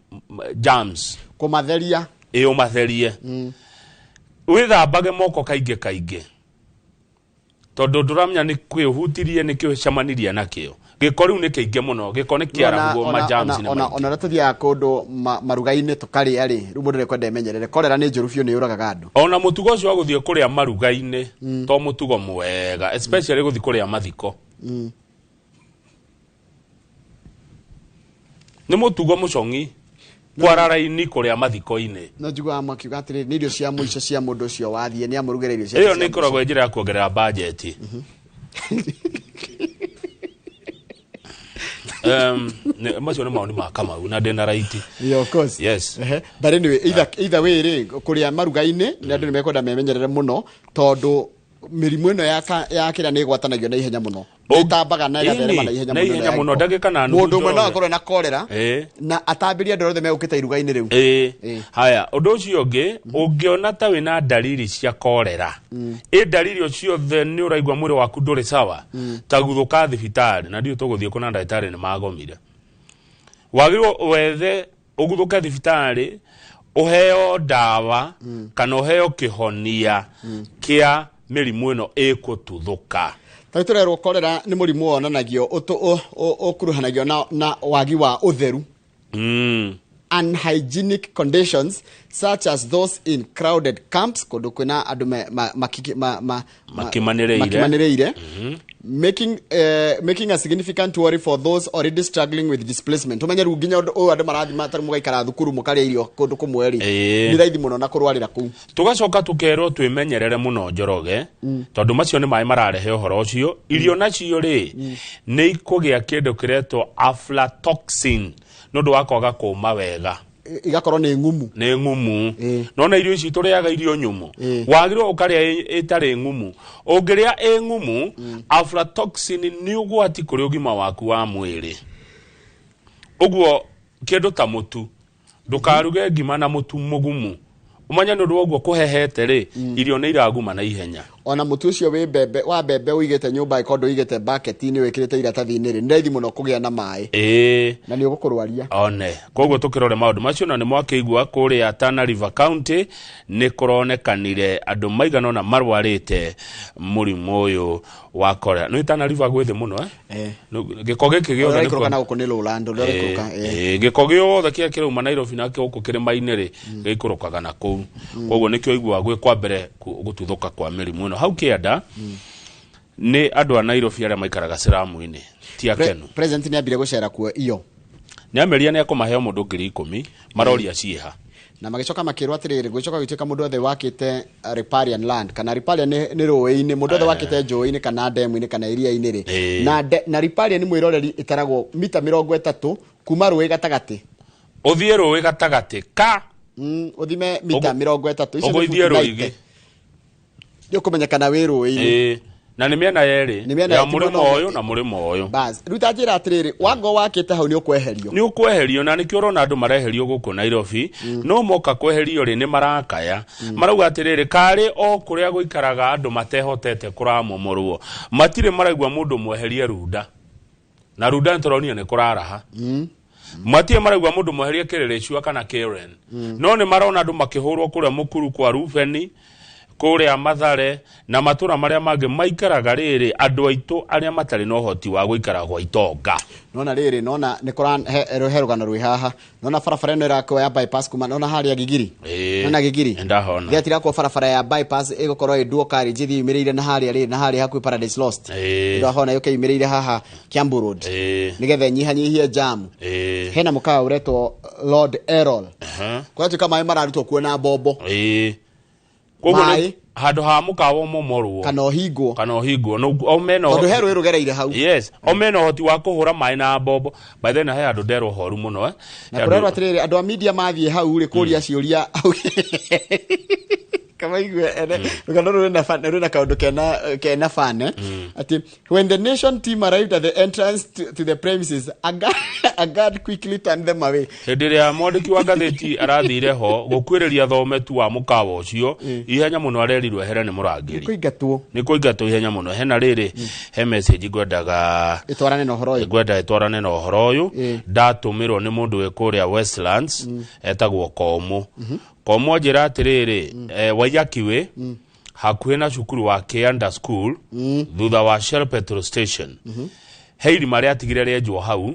germs. Kũmatheria. Ĩ, ũmatherie. Wĩthambage moko kaingĩ kaingĩ, tondũ ndũramenya nĩ kĩ ũhutirie, nĩ kĩ ũcemanirie nakĩo. Gĩko rĩu nĩ kĩingĩ mũno, gĩko nĩ kĩarahuo, ma germs nĩ maingĩ. Ona ũrĩa tũthiaga kũndũ maruga-inĩ tũkarĩa rĩ, rĩu mũndũ nĩekwenda emenyerere. Korera nĩ njũru biũ, nĩ yũragaga andũ. Ona mũtugo ũcio wa gũthiĩ kũrĩa maruga-inĩ to mũtugo mwega, especially gũthiĩ kũrĩa mathiko. Nĩ mũtugo mũcong'i kwara raini kũrĩa mathiko-inĩ. No njiguaga makiuga atĩrĩrĩ, nĩ irio cia mũico cia mũndũ ũcio wathiĩ, nĩ amũrugĩra irio cia Ĩyo cia nĩ ĩkoragwo njĩra ya kuongerera bajeti. Macio nĩ maũndũ ma Kamau na ndĩna raiti. Yeah, of course. Yes. Ehe. But anyway, either way rĩ, kũrĩa maruga-inĩ, nĩ andũ nĩ mekwenda memenyerere mũno, tondũ mĩrimũ ĩno ya kĩrĩa nĩ ĩgwatanagio na ihenya mũno. Ĩtambaga na ĩgatherema na ihenya Na mũno ihenya na mũno, gĩko. ndagĩka na nuthu Mũndũ ũmwe no njoroge. akorwo na korera, na atambĩrie andũ othe megũkĩte iruga-inĩ rĩu. Haya, ũndũ ũcio ũngĩ, ũngĩona ta wĩna dalili cia korera, ĩ dalili o ciothe nĩ ũraigua mwĩrĩ waku ndũrĩ sawa, ta guthũka thibitarĩ, na ndiũ tũgũthiĩ kũna ndagĩtarĩ nĩ magomire. Wagĩrĩirwo wethe ũguthũke thibitarĩ, ũheo ndawa, kana ũheo kĩhonia kĩa mĩrimũ ĩno ĩkũtuthũka. Ta tũrerwo korera nĩ mũrimũ wonanagio, ũkuruhanagio na wagi wa ũtheru. Unhygienic conditions such as those in crowded camps, kũndũ kwĩna andũ Makimanĩrĩire. makimanĩrĩire. Making a significant worry for those already struggling with displacement. Umenye rĩu nginya ũndũ ũyũ andũ marathiĩ tarĩu mũgaikara thukuru mũkarĩa irio kũndũ kũmwe rĩ, nĩ raithi mũno na kũrwarĩra kũu. Tũgacoka tũkerwo twĩmenyerere mũno Njoroge, tondũ macio nĩ maĩ mararehe ũhoro ũcio. Irio nacio rĩ, nĩ ikũgĩa kĩndũ kĩretwo aflatoxin nĩ ũndũ wa kwaga kũma wega. Igakorwo nĩ ng'umu. Nĩ ng'umu. Nona irio ici tũrĩaga irio nyũmũ. Wagĩrĩirwo ũkarĩa ĩtarĩ ng'umu. Ũngĩrĩa ĩ ng'umu, aflatoxin nĩ ũgwati kũrĩ ũgima waku wa mwĩrĩ. Ũguo kĩndũ ta mũtu, ndũkaruge ngima na mũtu mũgumu. Ũmenye nĩ ũndũ wa ũguo kũhehete rĩ, irio nĩ iraguma na ihenya. Ona mũtu ũcio wĩ mbembe, wa mbembe ũigĩte nyũmba ĩkorwo ndũigĩte bucket-inĩ wĩkĩrĩte iratathi-inĩ rĩ, nĩ raithi mũno kũgĩa na maĩ. Na nĩ ũgũkũrwaria. One. Koguo tũkĩrore maũndũ macio, na nĩ mwakĩigua kũrĩa Tana River County nĩ kũronekanire andũ maigana ũna marwarĩte mũrimũ ũyũ wa korera. Nĩ Tana River gwĩ thĩ mũno? Gĩko gĩkĩ gĩothe Ũrĩa nĩ ũraikũrũka na gũkũ nĩ lowland, ũrĩa ũraikũrũka, Gĩko gĩothe kĩrĩa kĩrauma Nairobi na gũkũ kĩrĩma-inĩ rĩ, gĩikũrũkaga na kũu. Koguo nĩkĩo ũiguaga gwĩ kwa mbere gũtuthũka kwa mĩrimũ ĩno. Hau kĩanda nĩ andũ a Nairobi arĩa maikaraga ciramu-inĩ, ti akenu. President nĩ ambire gũcera kuo iyo. Nĩ ameria nĩ ekũmahe o mũndũ ngiri ikũmi, maroria ciĩha. Na magĩcoka makĩrwo atĩrĩrĩ, gũgĩcoka gũgĩtuĩka mũndũ wothe wakĩte riparian land, kana riparian nĩ rũĩ-inĩ, mũndũ wothe wakĩte njũĩ-inĩ kana ndemu-inĩ kana iria-inĩ rĩ. Na riparian mwĩroreri ĩtaragwo mita mĩrongo ĩtatũ kuma rũĩ gatagatĩ. Ũthiĩ rũĩ gatagatĩ ka? Ũthime mita mĩrongo ĩtatũ. Icio nĩ Ũgũithiĩ futi rũĩ. 90. Nĩ ũkũmenya kana wĩ rũĩ-inĩ. Na nĩ mĩena yerĩ, Nĩ mĩena ya yerĩ, mũrĩmo ti mwena ũyũ na mũrĩmo ũyũ. Bas, rĩu ta njĩra atĩrĩrĩ, wango wakĩte hau nĩ ũkweherio. Nĩ ũkweherio, na nĩkĩo ũrona andũ mareherio gũkũ Nairobi. No moka kweherio rĩ, nĩ marakaya. Marauga atĩrĩrĩ, karĩ o kũrĩa gũikaraga andũ matehotete kũramomorwo. Matirĩ maraigua mũndũ mweherie Runda. Na Runda nĩ tũronire nĩ kũraraha. Matirĩ maraigua mũndũ mweherie Kĩrĩrĩcua kana Karen. No nĩ marona andũ makĩhũrwo kũrĩa Mũkuru kwa Rubeni, Kũrĩa Mathare na matũra marĩa mangĩ maikaraga rĩrĩ andũ aitũ arĩa matarĩ na ũhoti wa gũikara gwa itonga. Nona rĩrĩ, nona nĩ kũra he rũgano rwĩ haha. Nona barabara ĩno ĩrakwo ya bypass kuma nona harĩa Gigiri. Nona Gigiri. Ndahona. Rĩrĩa tirakwo barabara ya bypass ĩgũkorwo ĩ dual carriage ĩthiĩ yumĩrĩire na harĩa rĩrĩ na harĩa hakuhĩ Paradise Lost. Ndahona yũke yumĩrĩire haha Kiambu Road. Nĩgetha ĩnyihanyihie jam. Hena mũkawa ũretwo Lord Errol. Kũratuĩka maĩ mararutwo kuo na mbombo. Koguo Maĩ. Handũ ha mũkawa ũmomorwo kana ũhingwo, kana ũhingwo no o mena tondũ he rũĩ rũgereire hau. Yes, o mena ũhoti wa kũhũra maĩ na mbombo. By then he handũ nderwo horu mũno, eh. Na He kũrerwo handũ- atĩrĩrĩ, andũ a media mathiĩ hau rĩ kũria ciũria kamaigue ene rũgano rwĩna kaũndũ kena fun, atĩ when the Nation team arrived at the entrance to the premises, a guard quickly turned them away. Hĩndĩ ĩrĩa mwandĩki wa ngathĩti arathire ho gũkuĩrĩria thome tu wa mũkawa ũcio, ihenya mũno arerirwo ehere nĩ mũrangĩri. Kũingatwo. Nĩ kũingatwo ihenya mũno. Hena rĩrĩ, he message ngwendaga ĩtwarane na ũhoro ũyũ. Ngwenda ĩtwarane na ũhoro ũyũ. Ndatũmĩrwo nĩ mũndũ wĩ kũrĩa Westlands etagwo Komũ. Komũ anjĩra atĩrĩrĩ, Waiyakiwe hakuhĩ na cukuru wa Kianda School, thutha wa Shell petrol station, he irima rĩatigire rĩenjwo hau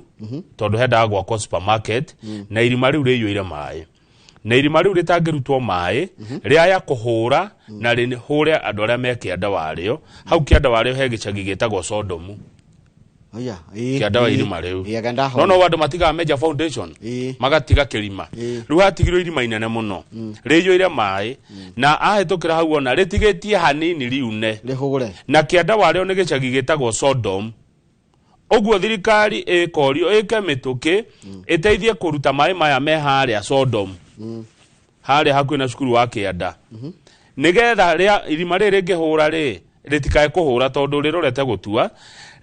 tondũ hendaga gwakwo supermarket, na irima rĩu rĩiyũire maĩ, na irima rĩu rĩtangĩrutwo maĩ rĩaya kũhũra na rĩhũre andũ arĩa me kĩanda warĩo. Hau kĩanda warĩo he gĩcagi gĩtagwo Sodomu. Oya. Kĩanda wa irima rĩu. Ĩĩ, ndahona. No andũ matigaga menja foundation, magatiga kĩrima. Rĩu hatigirwo irima inene mũno rĩiyũire maĩ, na ahĩtũkĩra hau ona rĩtigĩtie hanini riune rĩhũre. Na kĩanda warĩo nĩ gĩcagi gĩtagwo Sodom. Ũguo thirikari ĩkorio ĩke mĩtũkĩ ĩteithie kũruta maĩ maya me harĩa Sodom, harĩa hakuhĩ na cukuru wa kĩanda, nĩgetha rĩa irima rĩrĩ rĩngĩhũra rĩ rĩtikae kũhũra, tondũ rĩrorete gũtua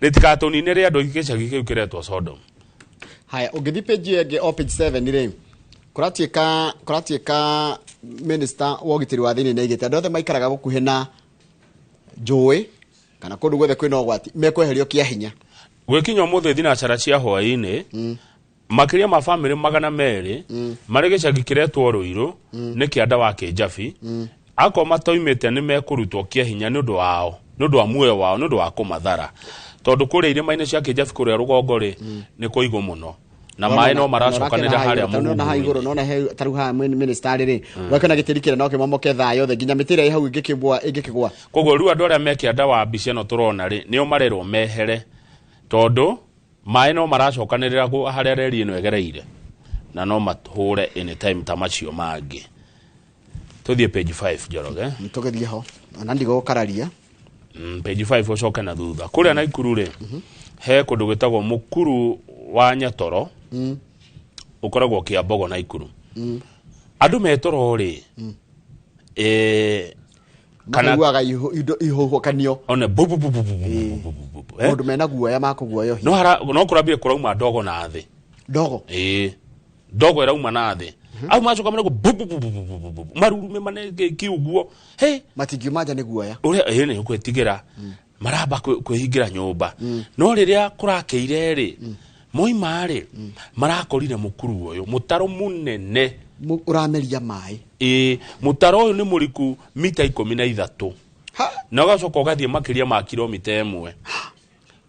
rĩtigatũninĩre andũ gĩcagi kĩu kĩretwo Sodom. Haya, ũngĩthiĩ page ĩyo ĩngĩ, o page 7 rĩ, kũratuĩka minister wa ũgitĩri wa thĩinĩ nĩaigĩte andũ othe maikaraga gũkuhĩ na njũĩ kana kũndũ guothe kwĩna ũgwati mekweherio kĩa hinya. Gwĩkinya ũmũthĩ thinacara cia hwaĩ-inĩ, makĩria ma bamĩrĩ 200 marĩ gĩcagi kĩretwo Rũirũ nĩ kĩanda wa Kĩnjabi, akorwo matoimĩte nĩ mekũrutwo kĩa hinya nĩ ũndũ wao, nĩ ũndũ wa muoyo wao, nĩ ũndũ wa kũmathara, tondũ kũrĩa irĩma-inĩ cia Kĩnjabi kũrĩa rũgongo rĩ nĩ kũigũ mũno na maĩ no maracokanĩrĩra harĩa nona haha igũrũ mũhungu-inĩ. Nona he tarĩu haha minister rĩ, ũgakĩona gĩtĩri kĩrĩa no kĩmomoke thaa yothe, nginya mĩtĩ ĩrĩa ĩ hau ĩngĩkĩgwa. Koguo rĩu andũ arĩa me kĩanda wa mbica ĩno tũrona rĩ, nĩo marerwo mehere, tondũ maĩ no maracokanĩrĩra harĩa reri ĩno ĩgereire na no mahũre anytime ta macio mangĩ. Tũthiĩ page 5, Njoroge. Tũgĩthiĩ ho ona ndigũkararia. Page 5 ũcoke na thutha kũrĩa Naikuru rĩ, he kũndũ gwĩtagwo Mũkuru wa Nyatoro, ũkoragwo Kĩambogo Naikuru. Andũ metoro rĩ, kana makaiguaga indo ihuhũkanio one bu bu bu bu bu bu bu bu bu bu, eh? Maũndũ mena guoya ma kũguoyohia. No kũrambire kũrauma ndogo na thĩ. Ndogo. Ĩĩ, ndogo ĩrauma na thĩ au macoka marego bu bu bu bu bu bu bu bu marurume manenge kiuguo he. Matingiuma nja nĩ guoya. Ũrĩa ĩĩ nĩ gwĩtigĩra maramba kwĩhingĩra nyũmba, no rĩrĩa kũrakĩire rĩ, moima rĩ, marakorire mũkuru ũyũ mũtaro mũnene ũrameria maĩ. Ĩĩ, mũtaro ũyũ nĩ mũriku mita 13 na ũgacoka ũgathiĩ makĩria ma kilomita 1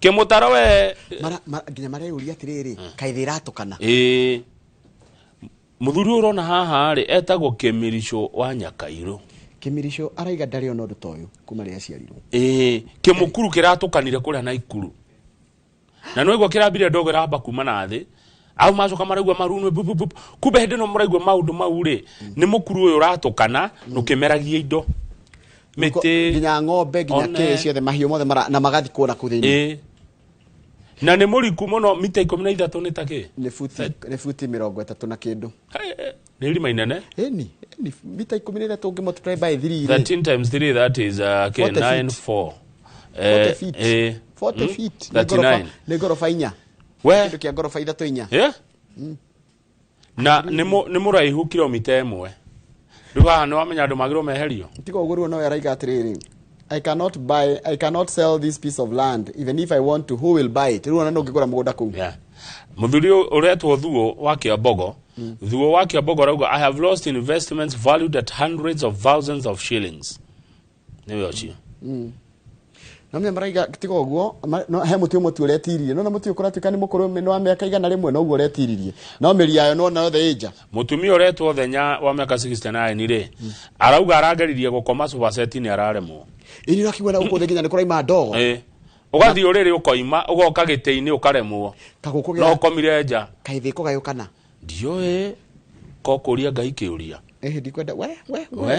kĩmũtaro we. Nginya mareyũria atĩrĩrĩ, kaĩ thĩ ĩratũkana? Ĩĩ, mũthuri ũyũ ũrona haha rĩ etagwo Kĩmirico wa Nyakairũ. Kĩmirico araiga ndarĩ ona ũndũ ta ũyũ kuma rĩrĩa aciarirwo. Ĩĩ, kĩmũkuru kĩratũkanire kũrĩa Naikuru na nĩwaigua kĩrambire ndogo ĩramba kuma na thĩ au macoka maraigua marunwe bu, bu, bu. Kumbe hĩndĩ ĩno mũraigua maũndũ mau rĩ, nĩ mũkuru ũyũ ũratũkana ũkĩmeragia indo, mĩtĩ, nginya ng'ombe, nginya one. Kĩ ciothe, mahiũ mothe na magathikwo na kũu thĩinĩ. Ĩĩ, na nĩ mũriku mũno, mita 13 nĩ ta kĩ? Nĩ buti 30 na kĩndũ. Nĩ irima inene. Ĩni ĩni, mita 13 ũngĩ multiply by 3 rĩ. 13 times 3, that is okay, 40 9 feet. 4 40 feet. 40 feet. Nĩ ngoroba- 39. Nĩ ngoroba 4. We. Kĩndũ kĩa ngoroba 3 4. Yeah? Na nĩ mũraihu kilomita 1. Rĩu haha nĩ wamenya andũ magĩrwo meherio. Tiga ũguo, rĩu no araiga atĩrĩrĩ, I cannot sell this piece of land. Even if I want to, who will buy it? Rĩu ona ndũngĩgũra mũgũnda kũu. Yeah. Mũthuri ũyũ ũretwo Thuo wa Kĩambogo, Thuo wa Kĩambogo arauga, "I have lost investments valued at hundreds of thousands of shillings." Nĩwe ũcio. No menya maraiga tiga ũguo no he mũtĩ ũmwe tu ũretiririe, no na mũtĩ ũkũratuĩka nĩ mũkũrũ nĩ wa mĩaka 100 noguo ũretiririe, no mĩri yayo nĩwona yothe ĩ nja. Mũtumia ũretwo Thenya wa mĩaka 69 rĩ, arauga arageririe gũkoma sofa set nĩ araremwo. Ĩni ũrakiuga na gũkũ thĩ nginya nĩ kũraima ndogo. Ĩ. Ũgathiĩ ũrĩrĩ ũkoima, ũgoka gĩtĩ-inĩ ũkaremwo. Kagũkũ No ũkomire nja. Kaĩ thĩ ĩkũgayũkana? Ndiũĩ ko kũria Ngai kĩũria. Ĩhĩ ndikwenda we we We.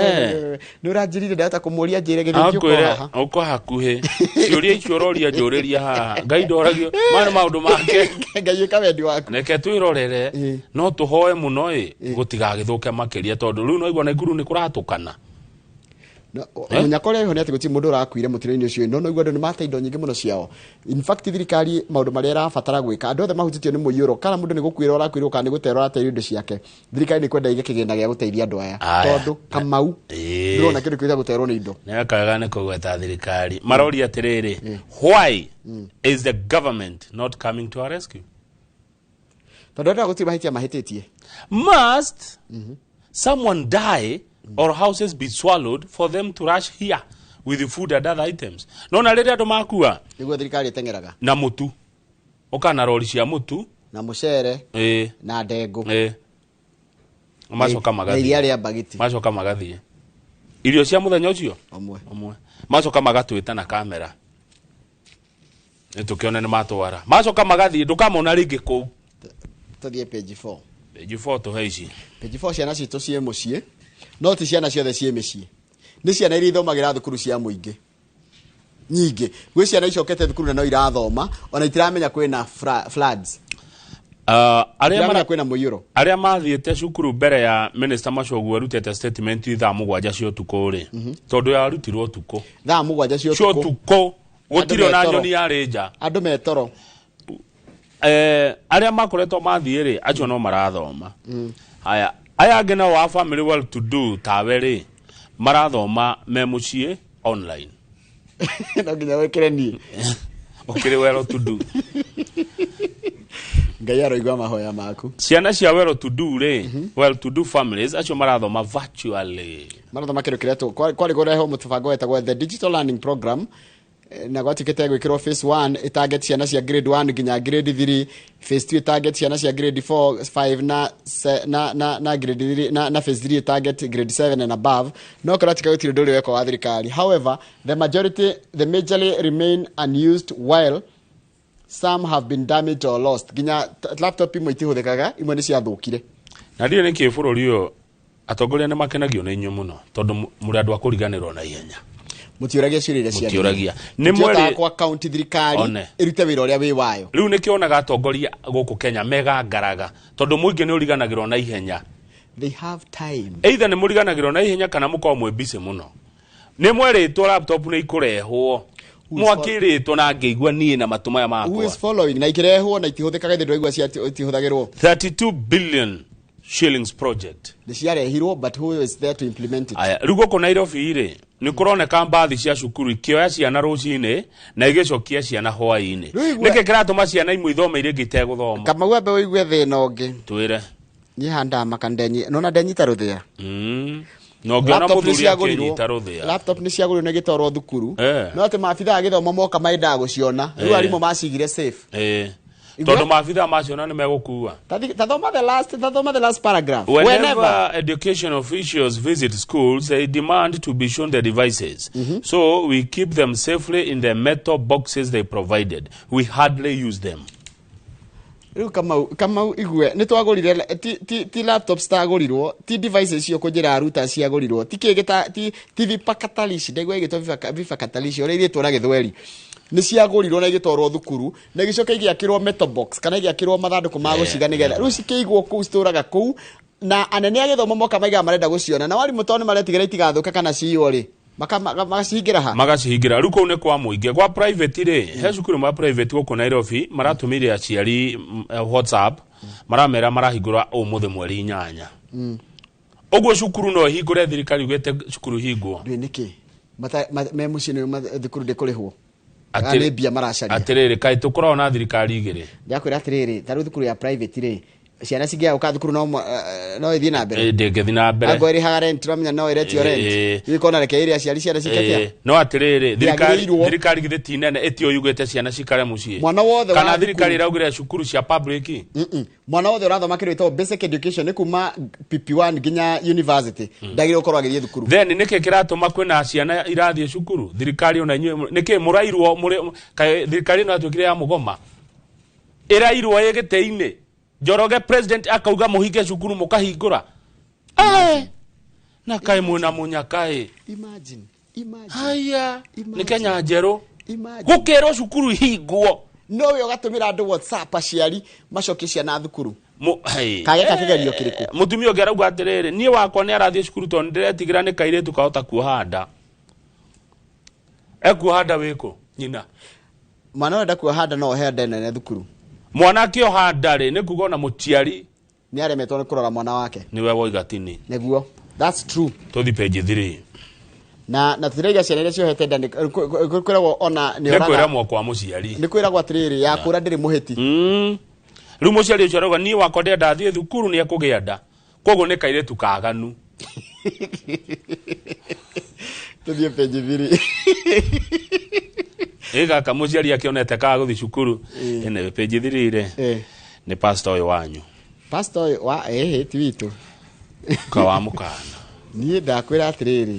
nĩ ũranjĩrire ndahota kũmũria njĩre githĩ Akwĩre ngĩũka haha. ũko hakuhĩ. Ciũria icio ũroria njũrĩria haha. Ngai ndoragio. Maya nĩ maũndũ make. Ngai ĩka wendi waku. Reke twĩrorere no tũhoe mũno ĩ gũtigagĩthũke makĩria tondũ rĩu no igua Naikuru nĩ kũratũkana. Mũnyaka ũrĩa wĩho nĩ atĩ gũtirĩ mũndũ ũrakuire mũtino-inĩ ũcio, no noigua andũ nĩ mate indo nyingĩ mũno ciao. In fact thirikari maũndũ marĩa ĩrabatara gwĩka, andũ othe mahutĩtio nĩ mũiyũro, kana mũndũ nĩ gũkuĩrwo arakuĩrwo kana nĩ gũterwo arateirwo indo ciake, thirikari nĩ kwenda ĩige kĩgĩna gĩa gũteithia andũ aya. Aya. Tondũ Kamau ndĩrona kĩndũ kĩrĩa gũterwo nĩ indo. Nĩ kaga nĩ kũgweta thirikari. Maroria atĩrĩrĩ, why is the government not coming to our rescue? Tondũ andũ aya gũtirĩ mahĩtia mahĩtĩtie. Must someone die or houses be swallowed for them to rush here with the food and other items? No na rĩrĩa andũ makua nĩguo thirikari ĩteng'eraga na mũtu, ũka na rori cia mũtu na mũcere na ndengũ. Macoka Na magathiĩ. iria rĩa mbagiti. Macoka magathiĩ irio cia mũthenya ũcio ũmwe ũmwe, macoka magatwĩta na kamera nĩ tũkĩone nĩ matwara, macoka magathiĩ, ndũkamona rĩngĩ kũu. Tũthiĩ page 4. Page 4 tũhe ici. Page 4, ciana citũ ciĩ mũciĩ, no ti ciana ciothe ciĩ mĩciĩ, nĩ ciana iria ithomagĩra thukuru cia mũingĩ nyingĩ. Gwĩ ciana icokete thukuru na no irathoma ona itiramenya kwĩna floods. Arĩa Itiramenya kwĩna mũiyũro. Arĩa mathiĩte cukuru mbere ya Minister Machogu arutĩte statement thaa 7 cia ũtukũ rĩ, tondũ yarutirwo ũtukũ. Thaa 7 cia cia ũtukũ. Ũtukũ gũtirĩ Andũ ona metoro. nyoni yarĩ nja. Andũ metoro. Arĩa makoretwo mathiĩ rĩ, acio no marathoma. Haya, aya angĩ nao wa family well to do tawe rĩ, marathoma me mũciĩ online. No nginya wĩkĩre niĩ. Ũkĩrĩ well to do. Ngai aroigua mahoya maku. Ciana cia well to do rĩ, well to do families acio marathoma virtually. Marathoma kĩndũ kĩrĩa kwarĩ kũrehwo mũbango wetagwo the digital learning program, na gwatuĩkĩte gwĩkĩrwo phase 1 ĩtarget ciana cia grade 1 nginya grade 3, phase 2 ĩtarget ciana cia grade 4 5 na se, na, na, na grade 3 na phase 3 ĩtarget grade 7 and above, no kũratuĩka gũtirĩ ũndũ ũrĩ wekwo wa thirikari. However, the majority, the majorly remain unused while some have been damaged or lost. Nginya laptop imwe itihũthĩkaga, imwe nĩ ciathũkire. Na ndiũĩ nĩkĩ bũrũri ũyũ atongoria nĩ makenagio nĩ inyuĩ mũno, tondũ mũrĩ andũ a kũriganĩrwo na ihenya. Mũtiũragia ciũria iria ciagĩrĩire. Mũtiũragia. Nĩ Mũtihotaga mweri kwa county thirikari One. ĩrute wĩra ũrĩa wĩ wayo. Rĩu nĩkĩonaga atongoria gũkũ Kenya megangaraga tondũ mũingĩ nĩ ũriganagĩrwo na ihenya. They have time. Either nĩ mũriganagĩrwo na ihenya kana mũkorwo mwĩ busy mũno. Nĩ mwerĩtwo laptop nĩ ikũrehwo. Mwakĩrĩtwo na ngĩigua niĩ na matũ maya Who makwa. is following? Na ikĩrehwo na itihũthĩkaga, ithe ndwaigua cia itihũthagĩrwo. 32 billion shillings project. Nĩ ciarehirwo, but who is there to implement it? Aya, rĩu gũkũ Nairobi rĩ, nĩ kũroneka mbathi cia cukuru ikĩoya ciana rũcinĩ na igĩcokia ciana hwaĩ-inĩ. Rĩu igua- Nĩkĩ kĩratũma ciana imwe ithome iria ingĩ itegũthoma? Kamau, ambe ũigue thĩna ũngĩ. Twĩre. Niĩ haha ndamaka nona ndenyita rũthĩa. Na ũngĩona Laptop nĩ mũthuri ciagũrirwo. akĩnyita rũthĩa. Laptop nĩ ciagũrirwo na igĩtwarwo thukuru. No atĩ maabithaa a gĩthomo moka mendaga gũciona. Rĩu arimũ macigire safe. Igua- Tondũ maabithaa maciona nĩ megũkua. Ta thoma the last paragraph. Whenever education officials visit schools, they demand to be shown the devices. So we keep them safely in the metal boxes they provided. We hardly use them. Rĩu Kamau igue nĩ twagũrire ti laptops tagũrirwo, ti devices cio kũnjĩra aruta ciagũrirwo, ti kĩ gĩta ti vipakatalishi, ndaigua igĩtwo vipakatalishi ũrĩa irĩtwo na gĩthweri, nĩ ciagũrirwo na igĩtwarwo thukuru na igĩcoka igĩakĩrwo metal box kana igĩakĩrwo mathandũkũ ma gũciga nĩgetha rĩu cikĩigwo kũu, citũraga kũu, na anene a gĩthomo moka maigaga marenda gũciona, na warimũ tondũ nĩ maretigĩra itigathũka kana ciywo rĩ, magacihingĩra ha. Magacihingĩra. Rĩu kũu nĩ kwa mũingĩ. Kwa private rĩ, he cukuru ma private gũkũ Nairobi maratũmĩire aciari WhatsApp maramera marahingũra ũmũthĩ mweri 8. Ũguo cukuru no ĩhingũre, thirikari ugĩte cukuru hingwo. Ndũĩ nĩkĩ me mũciĩ nĩ thukuru ndĩkũrĩhwo? Kana nĩ mbia maracaria? Atĩrĩrĩ, kaĩ tũkoragwo na thirikari igĩrĩ? Ndakwĩra atĩrĩrĩ, ta rĩu thukuru ya private rĩ, Ciana cingĩaga gũka thukuru no no ithiĩ na mbere. Ndĩngĩthiĩ na mbere. Angorwo ĩrĩhaga rent ũramenya no ĩretio rent. Rĩu reke ĩrĩ aciari ciana ciĩke atĩa? No atĩrĩrĩ, thirikari Ndĩagĩrĩirwo. Thirikari githĩ ti nene ĩtio yugĩte ciana cikare mũciĩ? Mwana wothe kana wa thirikari thukuru. ĩraugire cukuru cia public? Mwana wothe ũrathoma kĩndũ gĩtagwo basic education nĩ kuma PP1 nginya university ndagĩrĩirwo gũkorwo agĩthiĩ thukuru. Then nĩkĩ kĩratũma kwĩna ciana irathiĩ cukuru? Thirikari ona inyuĩ nĩkĩ mũrairwo mũrĩ kaĩ thirikari ĩno yatuĩkire ya mũgoma, ĩrairwo ĩ gĩtĩ-inĩ. Njoroge president akauga mũhinge cukuru, mũkahingũra. Na kaĩ mwĩna mũnyaka ĩ. Imagine, imagine. Haya, nĩ Imagine. Kenya njerũ. Imagine. Gũkerwo cukuru ihingwo. No we ũgatũmĩra andũ WhatsApp aciari macokie ciana thukuru. Hey. Kageka kĩgerio kĩrĩkũ? Mũtumia ũngĩ arauga atĩrĩrĩ, niĩ wakwa nĩ arathiĩ cukuru tondũ nĩndĩretigĩra nĩ kairĩtu kahota kuoha nda. Ekuoha nda wĩkũ nyina? Mwana ũrenda kuoha nda no ohe nda nene thukuru. Mwana akĩoha nda rĩ, nĩ kuga ona mũciari nĩ aremetwo nĩ kũrora mwana wake. Nĩwe woiga tini. Nĩguo. That's true. Tũthi page 3. Na tũtiraiga ciana iria ciohete nda kwĩragwo ona nĩ nĩ oraga. kwĩramwo kwa mũciari. Nĩ kwĩragwo atĩrĩrĩ, yakũra ndĩrĩ mũhĩti. Rĩu mũciari ũcio arauga niĩ wakwa ndĩrenda athiĩ thukuru nĩ ekũgĩa nda, koguo nĩ kairĩtu kaganu. Tũthiĩ page 3. Ĩ gaka mũciari akĩonete kaga gũthiĩ cukuru. Ĩne page 3 rĩ, nĩ pastor ũyũ wanyu. Pastor ũyũ wa ĩhĩ ti witũ. Ka wa mũkana. Niĩ ndakwĩra atĩrĩrĩ,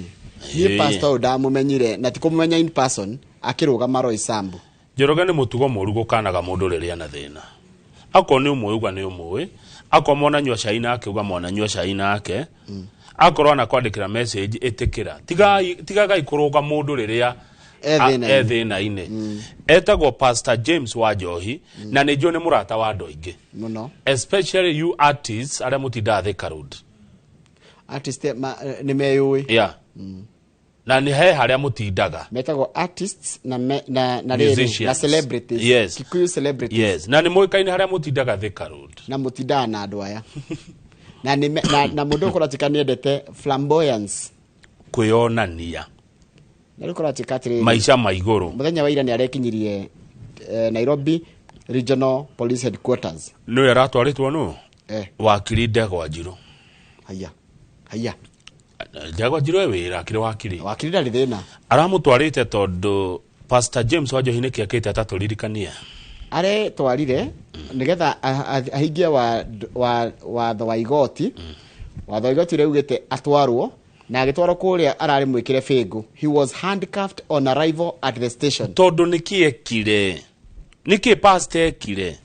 niĩ pastor ũyũ ndamũmenyire na ti kũmũmenya in person, akĩrũgama Roysambu. Njoroge, nĩ mũtugo mũru gũkanaga mũndũ rĩrĩa na thĩna. Akorwo nĩ ũmũĩ, uga nĩ ũmũĩ. Akorwo mwananyua cai nake, uga mwananyua cai nake. Akorwo anakwandĩkĩra message, ĩtĩkĩra. Tigagai kũrũga mũndũ rĩrĩa E thĩna-inĩ. E thĩna-inĩ. Etagwo Pastor James wa Njohi na nĩ njũĩ nĩ mũrata wa andũ aingĩ, mũno, especially you artists arĩa mũtindaga Thika Road. Artist nĩ meyũĩ. Yeah. Na nĩ he harĩa mũtindaga. Metagwo artists na me, na rĩrĩ, na Musicians. celebrities. Yes. Kikuyu celebrities. Yes, na nĩ mũĩkaine harĩa mũtindaga Thika Road. Na mũtindaga na andũ aya na nĩ na mũndũ ũkũratuĩka nĩendete flamboyance, kwĩyonania, na rĩu kũratuĩka atĩrĩrĩ, maica ma igũrũ. Mũthenya wa ira nĩ arekinyirie Nairobi Regional Police Headquarters. Nĩwe aratwarĩtwo nũ? Eh. Wakiri Ndegwa Njirũ. Haya haya. Ndegwa Njirũ e wĩra, akĩrĩ wakiri. Wakiri ndarĩ thĩna. Aramũtwarĩte tondũ Pastor James wa Njohi nĩkĩ akĩte atatũririkania? Aretwarire nigetha ahingie wa watho wa igoti. Watho wa igoti ũrĩa ugĩte atwarwo, na agĩtwarwo kũrĩa ararĩ mwĩkĩre bĩngũ. He was handcuffed on arrival at the station. Tondũ nĩkĩ ekire? Nĩkĩ pastor ekire?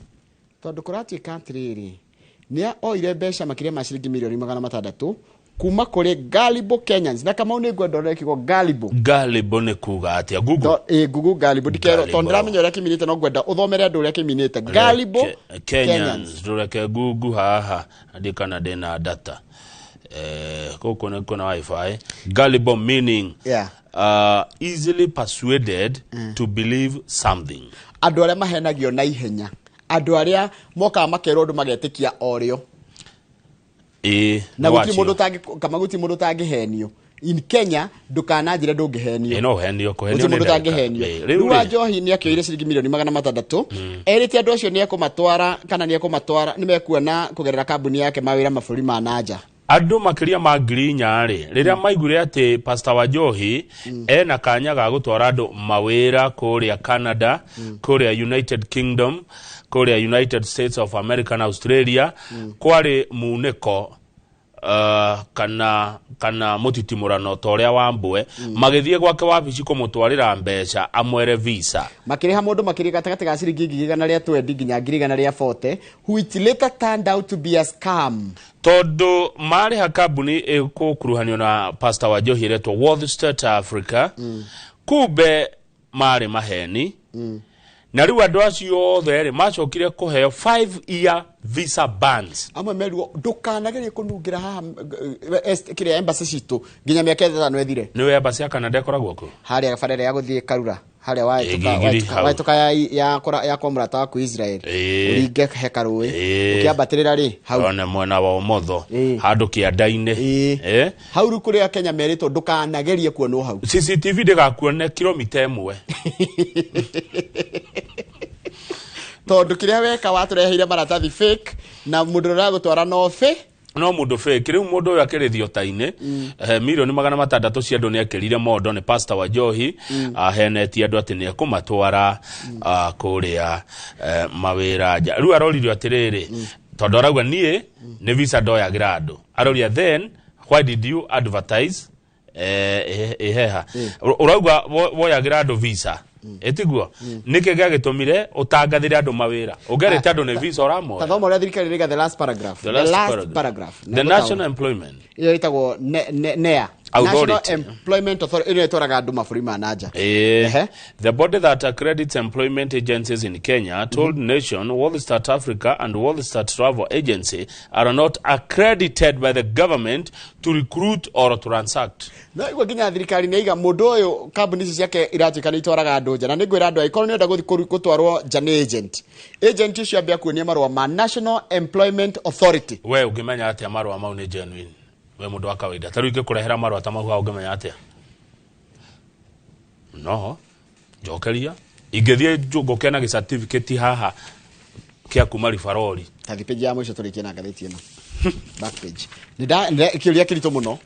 Tondũ kũratuĩka atĩrĩrĩ, nĩ oire mbeca makĩria ma ciringi mirioni 600 kuma kũrĩ gullible Kenyans. Na Kamau, nĩ ngwenda ũrore kiugo gullible. Gullible nĩ kuga atĩa? Google. Ĩ Google gullible, ndikerwo Gullible. tondũ ndĩramenya ũrĩa kĩminĩte, no ngwenda ũthomere andũ ũrĩa kĩminĩte. Gullible Kenyans. Rũreke Google haha ndi kana ndĩna data. Gũkũ nĩ kwĩna WiFi. Gullible meaning easily persuaded to believe something. Andũ arĩa mahenagio na ihenya, andũ arĩa mokaga makerwo ũndũ magetĩkia o rĩo. Ĩ Na nĩ gũtirĩ wacio. mũndũ ũtangĩ kama, gũtirĩ mũndũ ũtangĩhenio in Kenya. Ndũkananjĩre ndũngĩhenio. Ĩ, no ũhenio, kũhenio Gũtirĩ nĩ mũndũ ndagĩka. ũtangĩhenio. Rĩu Rĩu wa rĩ, Njohi nĩ akĩoire ciringi mirioni 600, erĩte andũ acio nĩ ekũmatwara kana nĩ ekũmatwara, nĩ mekuona kũgerera kambuni yake mawĩra mabũrũri ma nanja. Andũ makĩria ma 4,000 rĩ, rĩrĩa maiguire atĩ Pastor Wanjohi ena kanya ga gũtwara andũ mawĩra kũrĩa Canada, kũrĩa United Kingdom, kũrĩa United States of America na Australia, kwarĩ munĩko kana mũtitimũrano ta ũrĩa wa mbwe, magĩthiĩ gwake wabici kũmũtwarĩra mbeca amwere visa. Makĩrĩha mũndũ makĩria gatagatĩ ga ciringi 120,000 nginya 140,000, which later turned out to be a scam. Tondũ marĩha kambuni ĩgũkuruhanio na Pastor Wanjohi ĩretwo World State Africa, kumbe marĩ maheni. Na rĩu andũ acio othe rĩ, macokire kũheo 5 year visa bans. Amwe merirwo ndũkanagerie kũnungĩra haha kĩrĩa embassy citũ nginya mĩaka 5 ĩthire. Nĩwe embassy ya Canada ĩkoragwo kũ? Harĩa bara ĩrĩa ya gũthiĩ Karura, harĩa wahĩtũka Gigiri hau. wahĩtũka ya kwa mũrata waku Israel, ũringe he karũĩ ũkĩambatĩrĩra rĩ hau. One mwena wa ũmotho handũ kĩanda-inĩ. Hau rĩu kũrĩa Kenya merĩtwo ndũkanagerie kuonwo hau. CCTV ndĩgakuone kilomita 1. Tondu kiria weka watureheire maratathi fake na mundu uragutwara no fake. No mundu fake riu mundu uyu akirithio ta-ini milioni 600 cia andu ni akirire mondo ni pastor wa Njohi ahenetie andu ati ni ekumatwara kuria mawira nja. Riu aroririo atiriri tondu arauga nie ni visa ndoyagira andu aroria then why did you advertise eheha urauga woyagira andu visa etiguo nike gĩagĩtũmire ũtangathĩre andũ mawĩra ũngerĩte andũ nĩ visa ũramoya. Tathoma ũrĩa thirikari ĩrĩga the last paragraph. The last paragraph. The National Employment ĩyo ĩtagwo NEA, National Employment Authority, ĩno ĩtwaraga andũ mabũrũri ma nanja. The body that accredits employment agencies in Kenya told Nation, World Start Africa and World Start Travel Agency are not accredited by the government to recruit or to transact. No igua nginya thirikari nĩ iga mũndũ ũyũ kambuni ici ciake iratuĩka nĩ itwaraga andũ nja, na nĩ ngwĩra andũ angĩkorwo nĩ ũrenda gũthiĩ gũtwarwo nja nĩ agent, agent ũcio ambia kuonia marũa ma National Employment Authority. We ũngĩmenya atĩa marũa mau nĩ genuine? We mundu wa kawaida ta riu ingĩkũrehera marũa ta mau ũngĩmenya atĩa? No njokeria ingĩthiĩ ngũke na gĩ-certificate haha kĩa kuma ribarori. Tathi page ya mũico tũrĩkie na ngathĩti ĩno. Back page. Nĩ kĩũria kĩritũ mũno.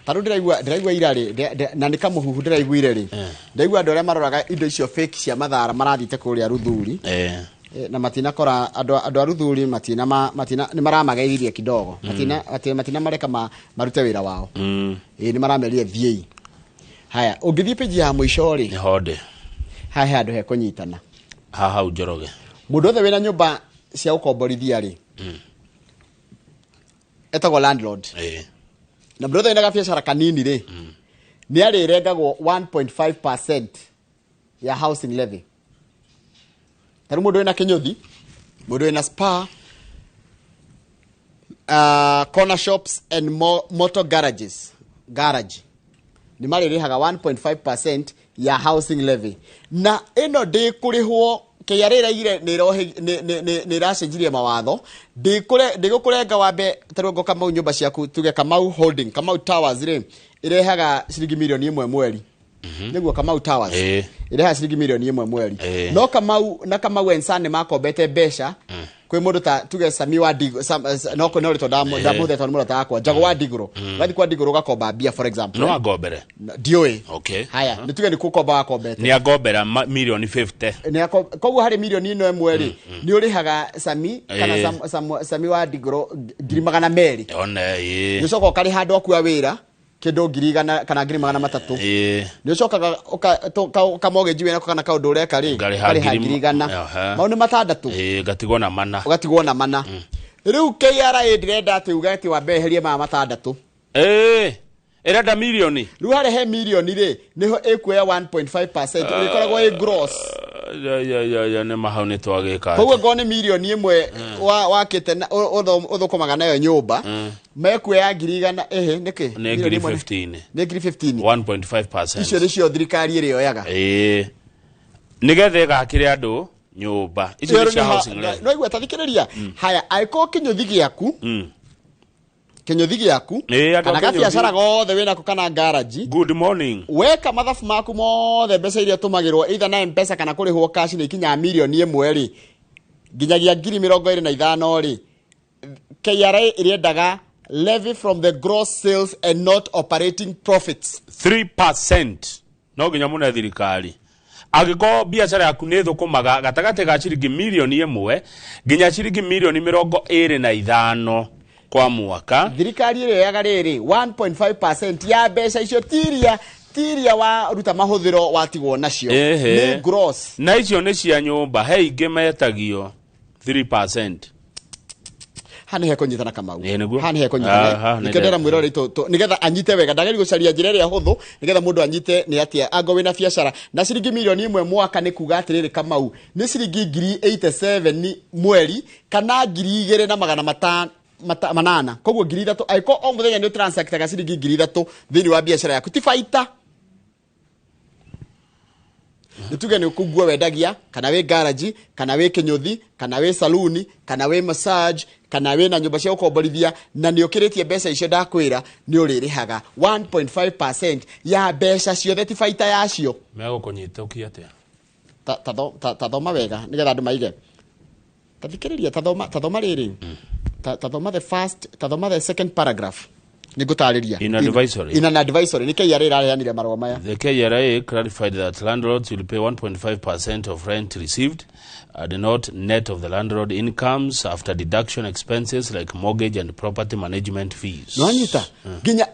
Ta rĩu ndĩraigua ira rĩ, na nĩ kamũhuhu ndĩraiguire rĩ, ndaigua andũ arĩa maroraga indo icio fake cia mathara marathiĩte kũrĩa Ruthuri na matinakora andũ a Ruthuri matina nĩ maramageithirie kidogo, matina mareka marute wĩra wao. Nĩ marameria thiĩi. Haya, ũngĩthiĩ page ya mũico rĩ, nĩ honde haha he handũ hekũnyitana haha hau Njoroge. Mũndũ wothe wĩna nyũmba cia gũkomborithia rĩ, etagwo landlord. Na mũndũ wothe wĩna gabiacara kanini rĩ, nĩ arĩrengagwo 1.5% ya housing levy. Taru mundu wina kinyuthi, mundu wina spa, corner shops and motor garages, garage ni marĩrĩhaga 1.5% ya housing levy. Na ĩno ndĩkũrĩhwo KRA ĩraigire nĩ ĩracenjirie mawatho, ndĩgũkũrenga wambe tarĩu ngo Kamau nyũmba ciaku tuge Kamau Holding, Kamau Towers rĩ ĩrehaga ciringi milioni 1 mweri. Nĩguo Kamau Towers ĩrehaga ciringi milioni 1 mweri. No Kamau na Kamau and Son makombete mbeca kwĩ mũndũ ta tuge Sami wa Ndigo, no no rĩtwa ndamũthete tondũ mũrata wakwa Njago wa Ndigũrũ, ũgathiĩ kwa Ndigũrũ ũgakomba mbia for example. No agombere ndiũĩ. Okay. Haya, nĩ tuge nĩ gũkomba wakombete, nĩ agombera milioni 50. Koguo harĩ milioni ĩno ĩmwe rĩ, nĩ ũrĩhaga Sami kana Sami wa Ndigũrũ 200,000. One ĩĩ. Nĩ ũcoka ũkarĩha andũ aku a wĩra kĩndũ 100,000 kana 300,000. Nĩ ũcokaga ũkamortgage wĩna kana kaũndũ ũreka rĩ, ũkarĩha 100,000. Mau nĩ 6. Ngatigwo na mana. Ũgatigwo na mana. Rĩu KRA ndĩrenda atĩ uge atĩ wambe eherie maya 6. Ĩrenda milioni. Rĩu harĩa he milioni rĩ, nĩho ĩkuoya 1.5%, ĩkoragwo ĩ gross. Ya nĩ mahau nĩ twagĩka. Koguo ngorwo nĩ milioni 1 wakĩte ũthũkũmaga nayo nyũmba, mekuoya 100,000 ehe nĩkĩ? Nĩ 15. Nĩ 15. 1.5%. Icio nĩcio thirikari ĩrĩoyaga. Nĩgetha ĩgakĩre andũ nyũmba. Icio nĩ cia housing levy. No igua tathikĩrĩria. Haya, angĩkorwo kĩnyũthi gĩaku, kĩnyũthi gĩaku kana gabiacara gothe wĩnako kana garage, good morning, weka mathabu maku mothe mbeca iria ũtũmagĩrwo either na M-Pesa kana kũrĩhwo cash nĩ ikinyaga milioni 1 rĩ, nginyagia 25,000 rĩ, KRA ĩrĩendaga levy from the gross sales and not operating profits 3%. No nginya mũne thirikari angĩkorwo biacara yaku nĩ thũkũmaga gatagatĩ ga ciringi milioni 1 nginya ciringi milioni 25 kwa mwaka, thirikari ĩrĩoyaga rĩrĩ 1.5% ya mbeca icio tiria wa ruta mahũthĩro watigwo nacio nĩ gross. Na icio nĩ cia nyũmba, he ingĩ metagio 3%. Haha nĩ hekũnyitana Kamau, haha nĩ hekũnyitana. Nĩkĩo ndĩra mwĩroreri nĩgetha anyite wega, ndageri gũcaria njĩra ĩrĩa hũthũ nĩgetha mũndũ anyite nĩ atĩa ango wĩna biacara na ciringi milioni 1 mwaka nĩ kuga atĩrĩrĩ Kamau nĩ ciringi 87,000 mweri kana 2,500 800. Koguo 3,000 angĩkorwo o mũthenya nĩ ũtransactaga ciringi 3,000 thĩinĩ wa biacara yaku, ti baita. Nĩ tuge nĩ nguo wendagia, kana wĩ garage, kana wĩ kĩnyũthi, kana wĩ saluni, kana wĩ massage, kana wĩ na nyũmba cia gũkomborithia, na nĩ ũkĩrĩtie mbeca icio ndakwĩra nĩ ũrĩrĩhaga 1.5% ya mbeca ciothe, ti baita yacio. Megũkũnyitũkia atĩa? Ta thoma wega nĩgetha andũ maige. Tathikĩrĩria, tathoma rĩrĩ, tathoma the first, tathoma the second paragraph, nĩngũtarĩria. In advisory. In an advisory, nĩ KRA ĩraheanire marũa maya. The KRA clarified that landlords will pay 1.5% of rent received and not net of the landlord incomes after deduction expenses like mortgage and property management fees. Nĩwanyita nginya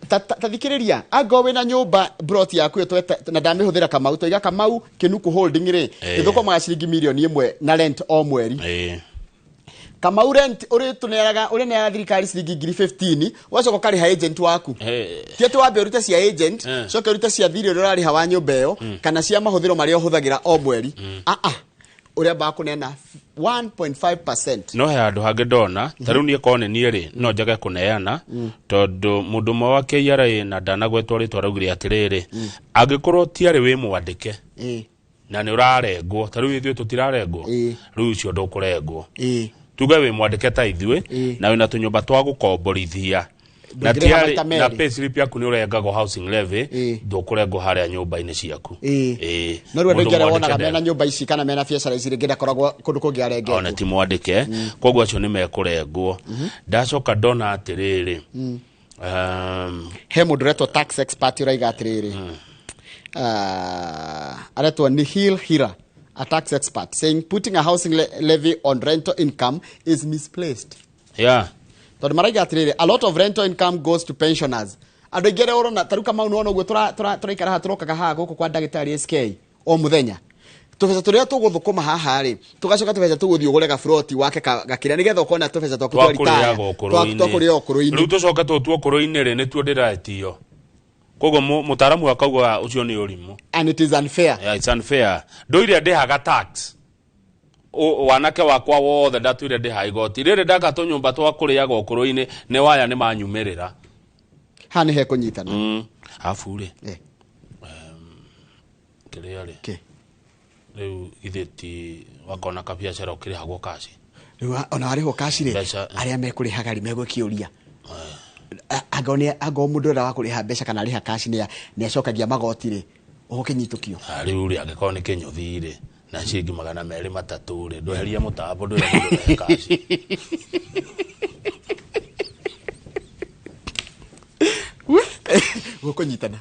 tathikĩrĩria, angorwo wĩna nyũmba brot yaku ĩyo na ndamĩhũthĩra Kamau, twaiga Kamau Kĩnuku Holding rĩ, ĩthũkũmaga ciringi mirioni 1 na rent o mweri. Kamau rent ũrĩtũneaga, ũrĩneaga thirikari ciringi 15,000, ũgacoka ũkarĩha agent waku. Ti atĩ wambe ũrute cia agent, coke ũrute cia thirĩ ũrĩa ũrarĩha wa nyũmba ĩyo, kana cia mahũthĩro marĩa ũhũthagĩra o mweri. Aa, ũrĩa kũneana 1.5%. No he handũ hangĩ ndona ta rĩu niĩ korwo nĩ niĩ rĩ, no njage kũneana, tondũ mũndũ ũmwe wa KRA na ndanagwetwo rĩtwa araugire atĩrĩrĩ, angĩkorwo ti arĩ wĩ mwandĩke na nĩ ũrarengwo, ta rĩu ithuĩ tũtirarengwo, rĩu ũcio ndũkũrengwo. Tuge wĩ mwandĩke ta ithuĩ na wĩna tũnyũmba twa gũkomborithia na Ndũngĩrĩha tiarĩ maita na merĩ. pay slip yaku nĩ ũrengagwo housing levy, ndũkũrengwo harĩa nyũmba-inĩ ciaku. No rĩu andũ Mũndũ aingĩ arĩa mwandĩke wonaga mena nyũmba ici kana mena biacara ici, rĩngĩ ndakoragwo kũndũ kũngĩ ona arengetwo. Ti mwandĩke, koguo acio nĩ mekũrengwo. Ndacoka ndona atĩrĩrĩ, He mũndũ ũretwo tax expert ũraiga atĩrĩrĩ, aretwo Nihil Hira, a tax expert, saying putting a housing levy on rental income is misplaced, tondũ maraiga atĩrĩrĩ, a lot of rental income goes to pensioners. Andũ aingĩ arĩa ũrona ta rĩu Kamau, nĩwona ũguo tũraikara haha, tũrokaga haha gũkũ kwa ndagĩtarĩ SK o mũthenya, tũbeca tũrĩa tũgũthũkũma haha rĩ, tũgacoka tũbeca tũgũthiĩ ũgũre gaburoti wake gakĩrĩa, nĩgetha ũkona tũbeca twaku twa ritaya. Twakũrĩaga ũkũrũ-inĩ. Twakũrĩa ũkũrũ-inĩ. Rĩu tũcoke tũtue ũkũrũ-inĩ rĩ, nĩtuo ndĩretio. Koguo mũtaaramu akauga ũcio nĩ ũrimũ. And it is unfair. Yeah, it's unfair. Ndũire ndĩhaga tax. Wanake wakwa wothe ndatũire ndĩhaga igoti rĩrĩ, ndaka tũnyũmba twa kũrĩaga ũkũrũ-inĩ, nĩ waya nĩ manyumĩrĩra. Haha nĩ hekũnyitana. Arabu rĩ, kĩrĩa rĩ, Kĩ? Rĩu githĩ ti wakona kabiacara ũkĩrĩhagwo kaci? Rĩu ona warĩhwo kaci rĩ, arĩa mekũrĩhaga rĩ, megũkĩũria angorwo mũndũ ũrĩa wa kũrĩha mbeca kana arĩha kaci nĩ acokagia magoti rĩ, ũgũkĩnyitũkio. Ah, rĩu rĩ, angĩkorwo nĩ kĩnyũthi rĩ, na ciringi 203 rĩ, ndweheria mũtambo, ndwĩre mũndũ rehe kaci. Gũkũnyitana.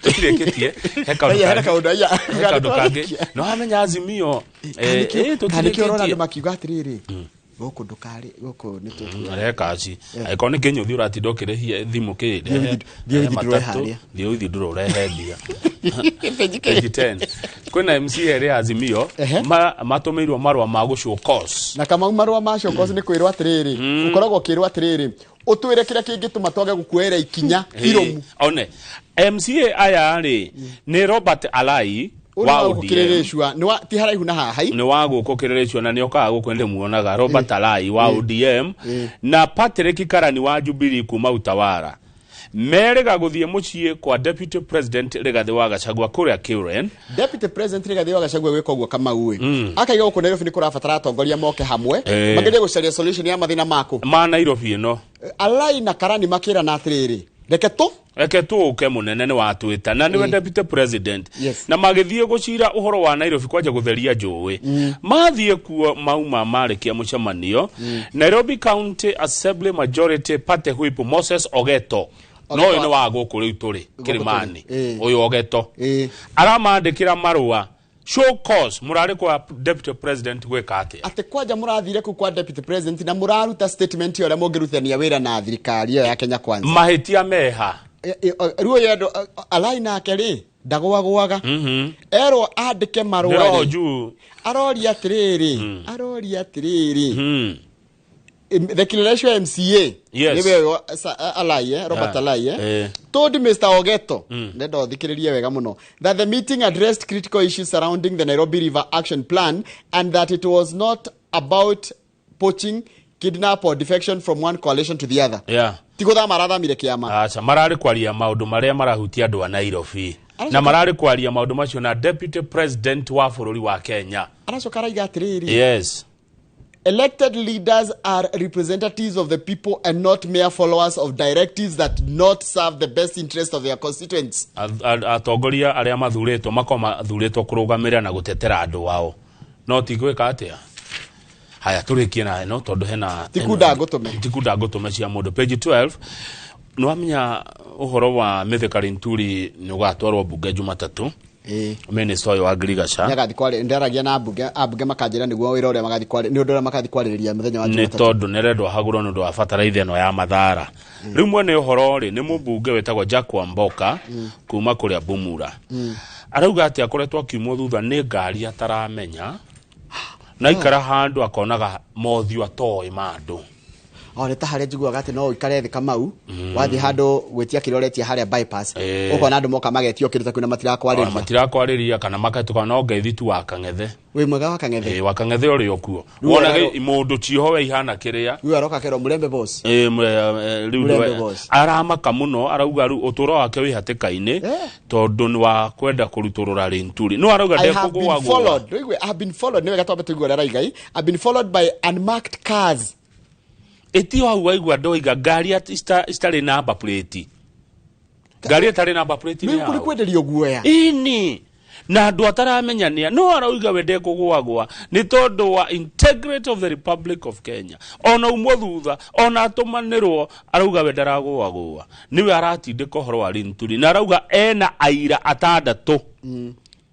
Tũtirĩkĩtie, he kaũndũ Aya, hena kangĩ. kaũndũ, aya. He kaũndũ kangĩ no hamenya Azimio, Kana nĩkĩo ũrona tũtirĩkĩtie. Andũ makiuga atĩrĩrĩ, gũkũ ndũkarĩ gũkũ nĩ tũkuoya. Rehe kaci, angĩkorwo nĩ kĩnyũthi ũratinda ũkĩrĩhia thimũ kĩ, Thiĩ rehe withdraw matatũ, harĩa. Thiĩ withdraw ũrehe mbia. Page 10 kwĩna MCA erĩ Azimio matũmĩirwo marũa ma gũ cause. Na Kamau, marũa ma show cause nĩ kwĩrwo atĩrĩrĩ, ũkoragwo ũkĩrwo atĩrĩrĩ, ũtwĩre kĩrĩa kĩngĩtũma twage gũkuoera ikinya irũmu. One MCA aya rĩ, nĩ Robert Alai Ũyũ wa wa gũkũ ODM. Kĩrĩrĩcua, nĩ ti haraihu na haha. Nĩ wa gũkũ Kĩrĩrĩcua na nĩ okaga gũkũ, ndĩmuonaga. Robert Alai wa ODM na Patrick Karani wa Jubilee kuma Utawara merĩga gũthiĩ mũciĩ kwa Deputy President Rigathĩ wa Gachagua kũrĩa Karen. Deputy President Rigathĩ wa Gachagua gwĩka ũguo, Kamau ĩ, akaiga gũkũ Nairobi nĩ kũrabatara atongoria moke hamwe, magerie gũcaria solution ya mathĩna maku ma Nairobi ĩno. Alai na Karani makĩrana atĩrĩrĩ, reke tũ Reke tũũke, mũnene nĩ watwĩta na nĩwe Deputy President. Yes. Na magĩthiĩ gũcira ũhoro wa Nairobi kwanja gũtheria njũĩ. Mathiĩ kuo, mauma marĩkia mũcemanio, Nairobi County Assembly Majority Party Whip Moses Ogeto, no ũyũ nĩ wa gũkũ rĩu tũrĩ Kĩrĩmani, ũyũ Ogeto aramandĩkĩra marũa show cause, mũrarĩ kwa Deputy President gwĩka atĩa? Atĩ kwanja mũrathire kũu kwa Deputy President na mũraruta statement ĩyo ũrĩa mũngĩrutithania wĩra na thirikari ĩyo ya Kenya Kwanza. Mahĩtia meha? Rĩu ũyũ andũ Alai nake rĩ, ndagwagwaga, erwo andĩke marũa Nĩ roho rĩ, juu. Aroria atĩrĩrĩ, the Kileleshwa MCA, nĩwe ũyũ, Alai, Robert Alai, told Mr. Ogeto, ndenda ũthikĩrĩrie wega mũno, that the meeting addressed critical issues surrounding the Nairobi River Action Plan and that it was not about poaching, kidnap or defection from one coalition to the other. Ti gũthama arathamire kĩama. Aca, mararĩ kwaria maũndũ marĩa marahutia andũ a Nairobi, na mararĩ kwaria maũndũ macio na Deputy President wa bũrũri wa Kenya. Aracoka araiga atĩrĩrĩ, elected leaders are representatives of the people and not mere followers of directives that not serve the best interest of their constituents. Atongoria arĩa mathurĩtwo makorwo mathurĩtwo kũrũgamĩrĩra na gũtetera andũ ao, no ti gwĩka atĩa. Haya, tũrĩkie na ĩno tondũ hena Tikunda ngũtũme. Tikunda ngũtũme cia mũndũ, page 12. Nĩwamenya ũhoro wa Mithika Linturi nĩ ũgatwarwo mbunge Jumatatũ, minister ũyũ wa ngirigaca. Nĩagathi kwarĩ ndaragia na ambunge makanjĩra nĩguo wĩra ũrĩa magathi kwarĩ nĩ ũndũ ũrĩa magathi kwarĩrĩria mũthenya wa Nĩ Jumatatũ. tondũ nĩarendwo ahagũrwo nĩ ũndũ wa bataraitha ĩno ya Mathara. Rĩu mwene ũhoro rĩ, nĩ mũmbunge wĩtagwo Jack Wamboka kuma kũrĩa Bumura. Arauga atĩ akoretwo akiumwo thutha nĩ ngari ataramenya, na aikara handũ akonaga mothiũ atoĩ ma andũ. O nĩ ta harĩa njiguaga atĩ no ũikare thĩ Kamau, wathiĩ handũ gwĩtia kĩrĩa ũretia harĩa bypass, ũkona andũ moka magetio kĩndũ ta kĩu na matirakwarĩria. Matirakwarĩria kana makatuka no ngeithi tu wa Kang'ethe. Wĩ mwega wa Kang'ethe. Wa Kang'ethe ũrĩ okuo. Rĩu Wonage mũndũ cioho we ihana kĩrĩa. Rĩu aroka kerwo mũrembe boss. Rĩu Mũrembe boss. Aramaka mũno, arauga rĩu ũtũro wake wĩ hatĩka-inĩ tondũ nĩ wa kwenda kũrutũrũra Linturi, no arauga I have been ndekũgũagũa. followed. Ndũigue, I have been followed. Nĩ wega twambe tũigue ũrĩa arauga. I have been followed by unmarked cars. Ĩtio hau waigua ndoiga ngari citarĩ number plate, ngari ĩtarĩ number plate nĩ Nĩ kũrĩ yaũ? kwenderio guoya. Ini na andũ ataramenyania, no arauga we ndekũgũagũa nĩ tondũ wa integrity of the Republic of Kenya. Ona umwo thutha, ona atũmanĩrwo, arauga we ndaragũagũa. Nĩwe aratindĩka ũhoro wa Linturi na arauga ena aira atandatũ,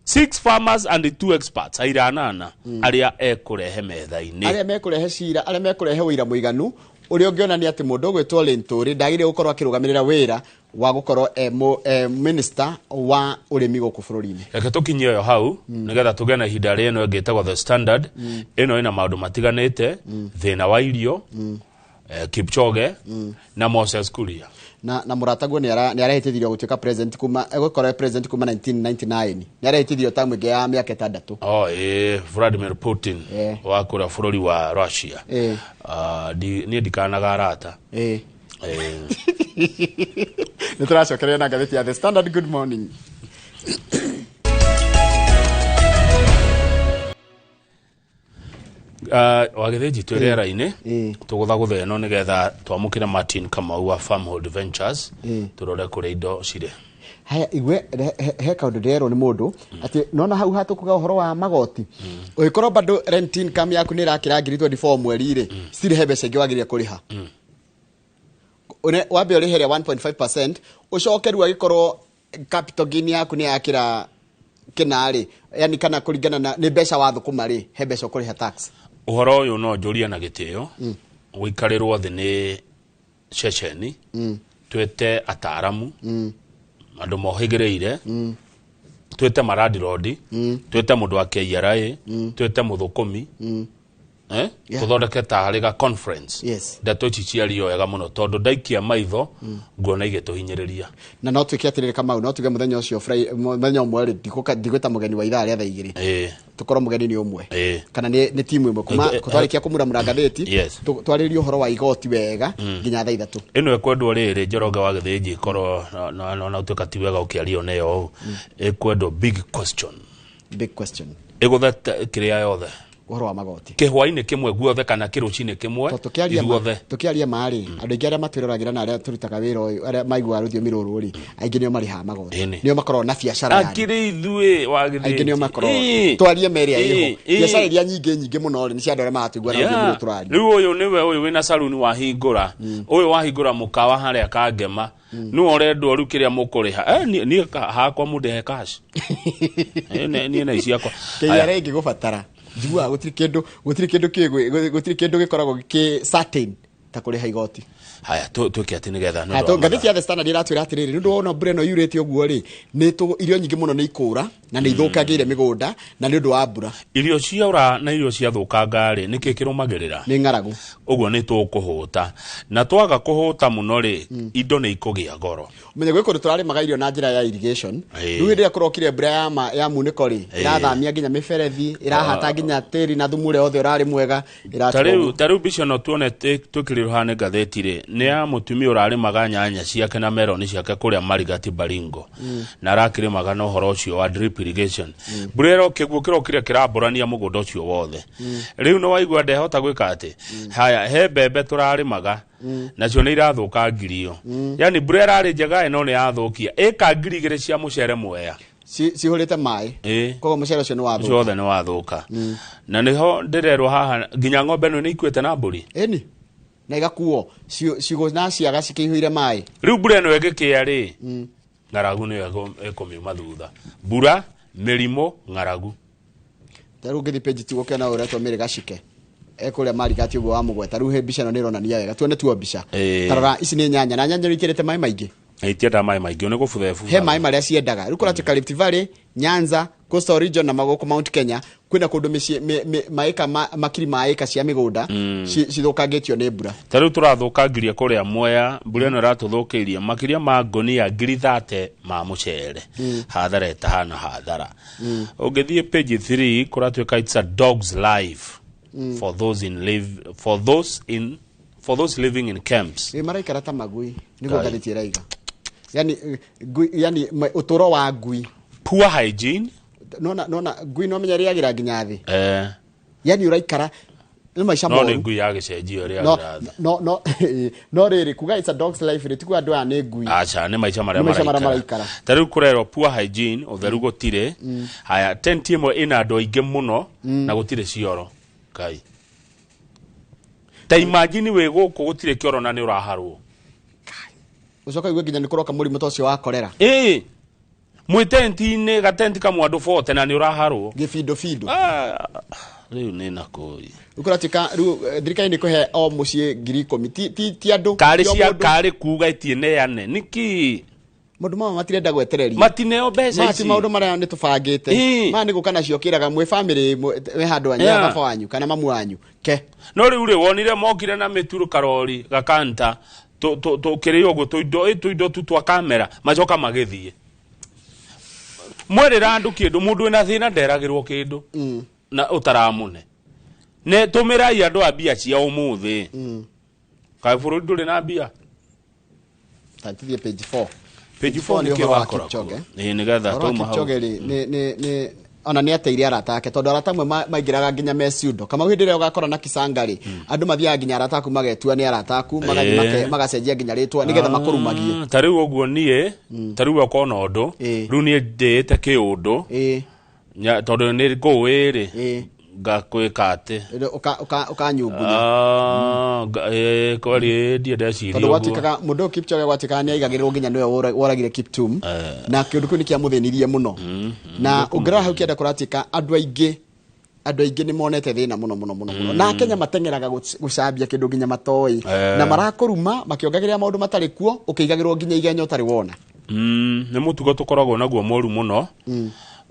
six farmers and two experts, aira anana arĩa ekũrehe metha-inĩ. Arĩa mekũrehe cira, arĩa mekũrehe ũira mũiganu ũrĩa ũngĩonania atĩ mũndũ ũgwĩtwo Linturi ndagĩrĩire gũkorwo akĩrũgamĩrĩra wĩra wa gũkorwo e minister wa ũrĩmi gũkũ bũrũri-inĩ. Reke tũkinyie ĩyo hau nĩgetha tũgĩe na ihinda rĩa ĩno ĩngĩ ĩtagwo The Standard. Ĩno ĩna maũndũ matiganĩte, thĩna wa irio, Kipchoge na Moses Kuria. Na mũrataguo nĩ arehĩtithirio gũtuĩka president kuma egũkorwo e president kuma 1999, nĩ arehĩtithirio tamu ĩngĩ ya mĩaka 6. Oh, Vladimir Putin wa kũrĩa bũrũri wa Russia. Ah, niĩ ndikanaga arata. Nĩ tũracokereria na ngathĩti ya The Standard. Good morning. Wagĩthĩnji twĩ rĩera-inĩ, tũgũthagũtha ĩno nĩgetha twamũkĩre Martin Kamau wa Farmhold Ventures, tũrore kũrĩa indo cirĩ. Haya, igue, he kaũndũ ndĩrerwo nĩ mũndũ atĩ nona hau hatũkuga ũhoro wa magoti, ũngĩkorwo bado rent income yaku nĩ ĩrakĩra ngiri 24 mweri rĩ, still he mbeca ingĩ wagĩrĩire kũrĩha. Wambe ũrĩhe rĩa 1.5%, ũcoke rĩu angĩkorwo capital gain yaku nĩ yakĩra kĩna rĩ, yani kana kũringana na nĩ mbeca wathũkũma rĩ, he mbeca ũkũrĩha tax. Ũhoro ũyũ no njũrie na gĩtĩo, gũikarĩrwo thĩ nĩ ceceni, twĩte ataaramu, andũ mohĩgĩrĩire, twĩte marandirondi, twĩte mũndũ wa KRA, twĩte mũthũkũmi, tũthondeke tarĩ ga conference. Ndeto ici ciario wega mũno tondũ ndaikia maitho nguona igĩtũhinyĩrĩria. Na no twĩke atĩrĩrĩ Kamau, no tuge mũthenya ũcio mũthenya ũmwe rĩ, ndigwĩta mũgeni wa ithaa rĩa thaa 2, tũkorwo mũgeni nĩ ũmwe kana nĩ timu ĩmwe kuma twarĩkia kũmuramura ngathĩti, twarĩrie ũhoro wa igoti wega nginya thaa 3. Ĩno ĩkwendwo rĩrĩ, Njoroge wa Gĩthĩnji, ĩkorwo na ũtuĩka ti wega ũkĩario nĩyo ũũ, ĩkwendwo big question. Big question. Ĩgũthete kĩrĩa yothe. Ũhoro wa magoti. Kĩhwainĩ kĩmwe guothe kana kĩrũcinĩ kĩmwe ithuothe. Tũkĩaria ma rĩ, andũ aingĩ arĩa matwĩroragĩra na arĩa tũrutaga wĩra ũyũ, arĩa maiguaga rũthiomi rũrũ rĩ, aingĩ nĩo marĩhaga magoti, nĩo makoragwo na biacara yani. Akĩrĩ ithuĩ wa Gĩthĩnji. Aingĩ nĩo makoragwo twarie ma ĩrĩa ĩho, biacara iria nyingĩ nyingĩ mũno rĩ, nĩ cia andũ arĩa maratũigua na rũthiomi rũrũ tũraria. Rĩu ũyũ nĩwe ũyũ wĩna saruni wahingũra, ũyũ wahingũra mũkawa harĩa Kangema, nĩwe ũrendwo rĩu kĩrĩa mũkũrĩha. Niĩ hakwa mũndĩhe cash. Niĩ na ici akwa. KRA ĩngĩgũbatara, njiguaga gũtirĩ kĩndũ gĩkoragwo gĩ certain ta kũrĩha igoti. Haya, twĩke atĩ nĩgetha nĩ Haya, ũndũ wa ngathĩti ya The Standard ĩratwĩra atĩrĩrĩ, nĩ ũndũ wona mbura ĩno yurĩte ũguo rĩ, irio nyingĩ mũno nĩ ikũra na nĩ ithũkangĩire mĩgũnda na nĩ ũndũ wa mbura. Irio ciaura na irio ciathũkanga rĩ, nĩkĩ kĩrũmagĩrĩra? Nĩ ng'aragu. Ũguo nĩ tũkũhũta, na twaga kũhũta mũno rĩ, indo nĩ ikũgĩa goro. Ũmenye gwĩ kũndũ tũrarĩmaga irio na njĩra ya irrigation. Rĩu hĩndĩ ĩrĩa kũrokire mbura ya munĩko rĩ, ĩrathamia nginya mĩberethi, ĩrahata nginya tĩri na thumu ũrĩa wothe ũrarĩ mwega, ĩratiga ũguo. Ta rĩu mbica ĩno tuone twĩkĩrĩrwo haha nĩ ngathĩti rĩ, nĩ ya mũtumia ũrarĩmaga nyanya ciake na meroni ciake kũrĩa Marigati Baringo, na arakĩrĩmaga na ũhoro ũcio wa drip irrigation. Mbura ĩro kĩguũ kĩrokire kĩrambũrania mũgũnda ũcio wothe. Rĩu nĩ waigua ndehota gwĩka atĩ. Haya, he mbembe tũrarĩmaga nacio nĩ irathũkangirio. Yani mbura ĩrarĩ njega ĩno nĩ yathũkia ĩka 2,000 cia mũcere Mwea. Cihũrĩte maĩ. Koguo mũcere ũcio nĩ Ũcio wathũka. Wothe nĩ wathũka. Na nĩho ndĩrerwo haha nginya ng'ombe ĩno nĩ ikuĩte na mbũri. Ĩni na igakuo ciugũ na ciaga cikĩihũire maĩ. Rĩu mbura ĩno ĩngĩkĩa rĩ, ng'aragu nĩyo ĩkũmiuma thutha. Mbura, mĩrimũ, ng'aragu. Ta rĩu ũngĩthiĩ page 2 ũkĩona ũretwo Mary Gacike ekũrĩa marigati ũguo wa mũgweta. Rĩu he mbica ĩno nĩ ĩronania wega, tuone tuo mbica. Tarora ici nĩ nyanya, na nyanya nĩ ikĩrĩte maĩ maingĩ. Itiendaga maĩ maingĩ, nĩ gũbutha He ĩbuthaga. Maĩ marĩa ciendaga. Rĩu kũratuĩka Rift Valley, Nyanza, Coastal Region na magũkũ Mount Kenya kwĩna kũndũ mĩciĩ maĩka makiri ma ĩka cia mĩgũnda cithũkangĩtio nĩ mbura. Ta rĩu tũrathũkangirie kũrĩa Mwea, mbura ĩno ĩratũthũkĩirie makĩria ma ngũnia 30,000 ma mũcere. Hathara ĩtahana hathara. Ũngĩthiĩ page 3 kũratuĩka it's a dog's life for those in live for those in for those living in camps. Ĩ, maraikara ta magui nĩguo Ngai. ngathĩti ĩraiga. Yani ngui, yani ũtũro wa ngui. Poor hygiene. Nona ngui no menya rĩagĩra nginya thĩ. Yani ũraikara nĩ maica No nĩ moru. ngui ya gĩcenjio ĩrĩa No ĩrathiĩ. no no no rĩrĩ kuga it's a dog's life rĩ, tikuga andũ aya nĩ ngui. Aca, nĩ maica marĩa Nĩ maica marĩa maraikara. maraikara. Ta rĩu kũrerwo poor hygiene, ũtheru gũtirĩ. Haya, tent ĩmwe ĩna andũ aingĩ mũno na gũtirĩ cioro. Ngai, ta imagine wĩ gũkũ gũtirĩ kĩoro na nĩ ũraharwo. Ũcoka igue nginya nĩ kũroka mũrimũ ta ũcio wa korera. Ĩĩ, mwĩ tenti-inĩ, gatenti kamwe andũ 40 na nĩ ũraharwo. Gĩbindobindũ. Rĩu nĩ nakũi. Rĩu kũratuĩka rĩu thirikari nĩ kũhe o mũciĩ 10,000, ti andũ, Karĩ ti o cia mũndũ. karĩ kuga itineane nĩkĩ? Maũndũ maya matirenda gwetereria. Matineo mbeca Maya ti ici. maũndũ marĩa nĩ tũbangĩte. Maya nĩ gũka nacio kĩraga mwĩ family mwĩ handũ wanyu, baba wanyu kana mamu wanyu ke. No rĩu rĩ, wonire mokire na mĩturu karori gakanta tũkĩrĩ ũguo tũindo tũindo tu twa kamera, macoka magĩthiĩ. Mwerĩra andũ kĩndũ, mũndũ wĩna thĩna nderagĩrwo kĩndũ na ũtaramũne. Nĩ tũmĩrai andũ a mbia cia ũmũthĩ. Kaĩ bũrũri ndũrĩ na mbia? Ta tũthiĩ page 4. Page 4 nĩ nĩkĩo ũhoro wa wakora Kipchoge. kuo. Ĩĩ, nĩgetha Ũhoro wa twauma hau. Kipchoge rĩ, nĩ ona nĩ ateire arata ake, tondũ arata amwe maingĩraga nginya me pseudo. Kamau, hĩndĩ ĩrĩa ũgakora na Kisanga rĩ, andũ mathiaga nginya arata aku magetua nĩ arata aku, magathiĩ magacenjia nginya rĩtwa nĩgetha makũrumagie. Ta rĩu ũguo niĩ, ta rĩu ũkona ũndũ rĩu niĩ ndĩĩte kĩũndũ tondũ nĩ ngũĩ rĩ, ngakwĩka atĩ Ũkanyungunya. Kweri ndiĩ ndeciria Tondũ ũguo. gwatuĩkaga mũndũ ũyũ Kipchoge gwatuĩkaga nĩ aigagĩrĩrwo nginya nĩwe woragire Kiptum, na kĩũndũ kĩu nĩ kĩamũthĩnirie mũno. Na ũngĩrora hau kĩanda kũratuĩka andũ aingĩ nĩ monete thĩna mũno mũno mũno mũno, na Kenya mateng'eraga gũcambia kĩndũ nginya matoĩ, na marakũruma makĩongagĩrĩra maũndũ matarĩ kuo, ũkĩigagĩrwo nginya igenyo ũtarĩ wona. Nĩ mũtugo tũkoragwo naguo mũru mũno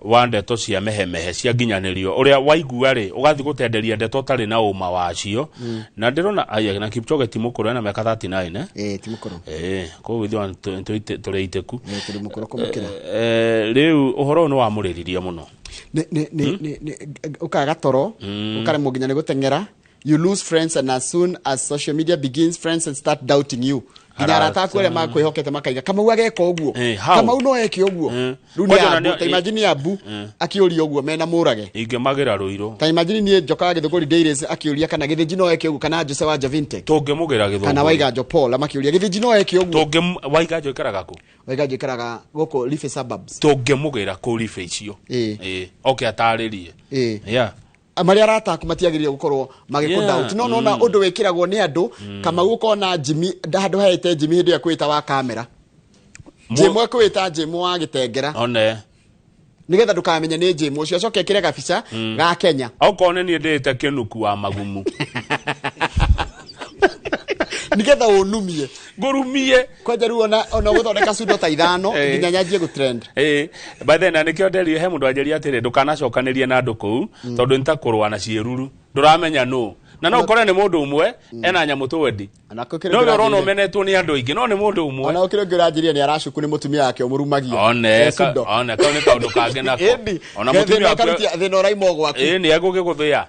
wa ndeto cia mehemehe cia nginyanĩrio, ũrĩa waigua rĩ ũgathiĩ gũtenderia ndeto ũtarĩ na ũma wacio. Na ndĩrona aya na Kipchoge ti mũkũrũ, ena mĩaka 39, eh? Ĩĩ, ti mũkũrũ. Ĩĩ, koguo ithuĩ tũrĩ itĩku. Tũrĩ mũkũrũ kũmũkĩra. Rĩu ũhoro ũyũ nĩ wamũrĩririe mũno. Nĩ ũkaga toro, ũkaremwo nginya nĩ gũteng'era. You lose friends, and as soon as social media begins, friends and start doubting you, nginya arata aku arĩa makwĩhokete makaiga Kamau ageka ũguo. How? Kamau no eke ũguo. Rĩu nĩ Kwanja ona Abu, ta imagine Abu akĩũria ũguo mena mũrage. Ingĩmagĩra rũirũ. Ta imagine niĩ njokaga Gĩthũngũri Dailies akĩũria kana Gĩthĩnji no eke ũguo, kana Jose wa Javintech, Tũngĩmũgĩra Gĩthũngũri. kana Waiganjo Paul makĩũria Gĩthĩnji no eke ũguo. Tũngĩ Waiganjo ikaraga kũ? Waiganjo ikaraga gũkũ Life suburbs. Tũngĩmũgĩra kũ ribe icio. Ĩĩ, oke atarĩrie. Yeah. Marĩa arata aku matiagĩrĩire gũkorwo magĩkũ doubt, no nona ũndũ wĩkĩragwo nĩ andũ. Kamau, ũkona Jimmy handũ haete Jimmy hĩndĩ ĩyo kwĩta wa kamera, Jimmy ekwĩta Jimmy wa gĩtengera, One. Nĩgetha ndũkamenye nĩ Jimmy ũcio, acoke ekĩre gabica ga Kenya. Okorwo nĩ niĩ ndĩĩte kĩnuku wa magumu. Nĩgetha ũnumie. Ngũrumie. Kwanja rĩu ona gũthondeka cundo ta ithano nginya nyanjie gũtrend. Ĩĩ, by then na nĩkĩo nderire he mũndũ anjĩria atĩrĩ, ndũkanacokanĩrie na andũ kũu, tondũ nĩ ta kũrũa na ciĩruru, ndũramenya nũ, na no ũkore nĩ mũndũ ũmwe ena nyamũ twendi, no we ũrona ũmenetwo nĩ andũ aingĩ, no nĩ mũndũ ũmwe. Ona ũkĩrĩ ũngĩ ũranjĩria nĩ aracuku nĩ mũtumia wake ũmũrumagia. One. Eh, Sundo. One kau nĩ kaũndũ kangĩ nako. Ĩndi. Ona mũtumia Thĩna waku ũkarutia thĩna ũraima o gwaku. Ĩĩ, nĩ egũgĩgũthĩa.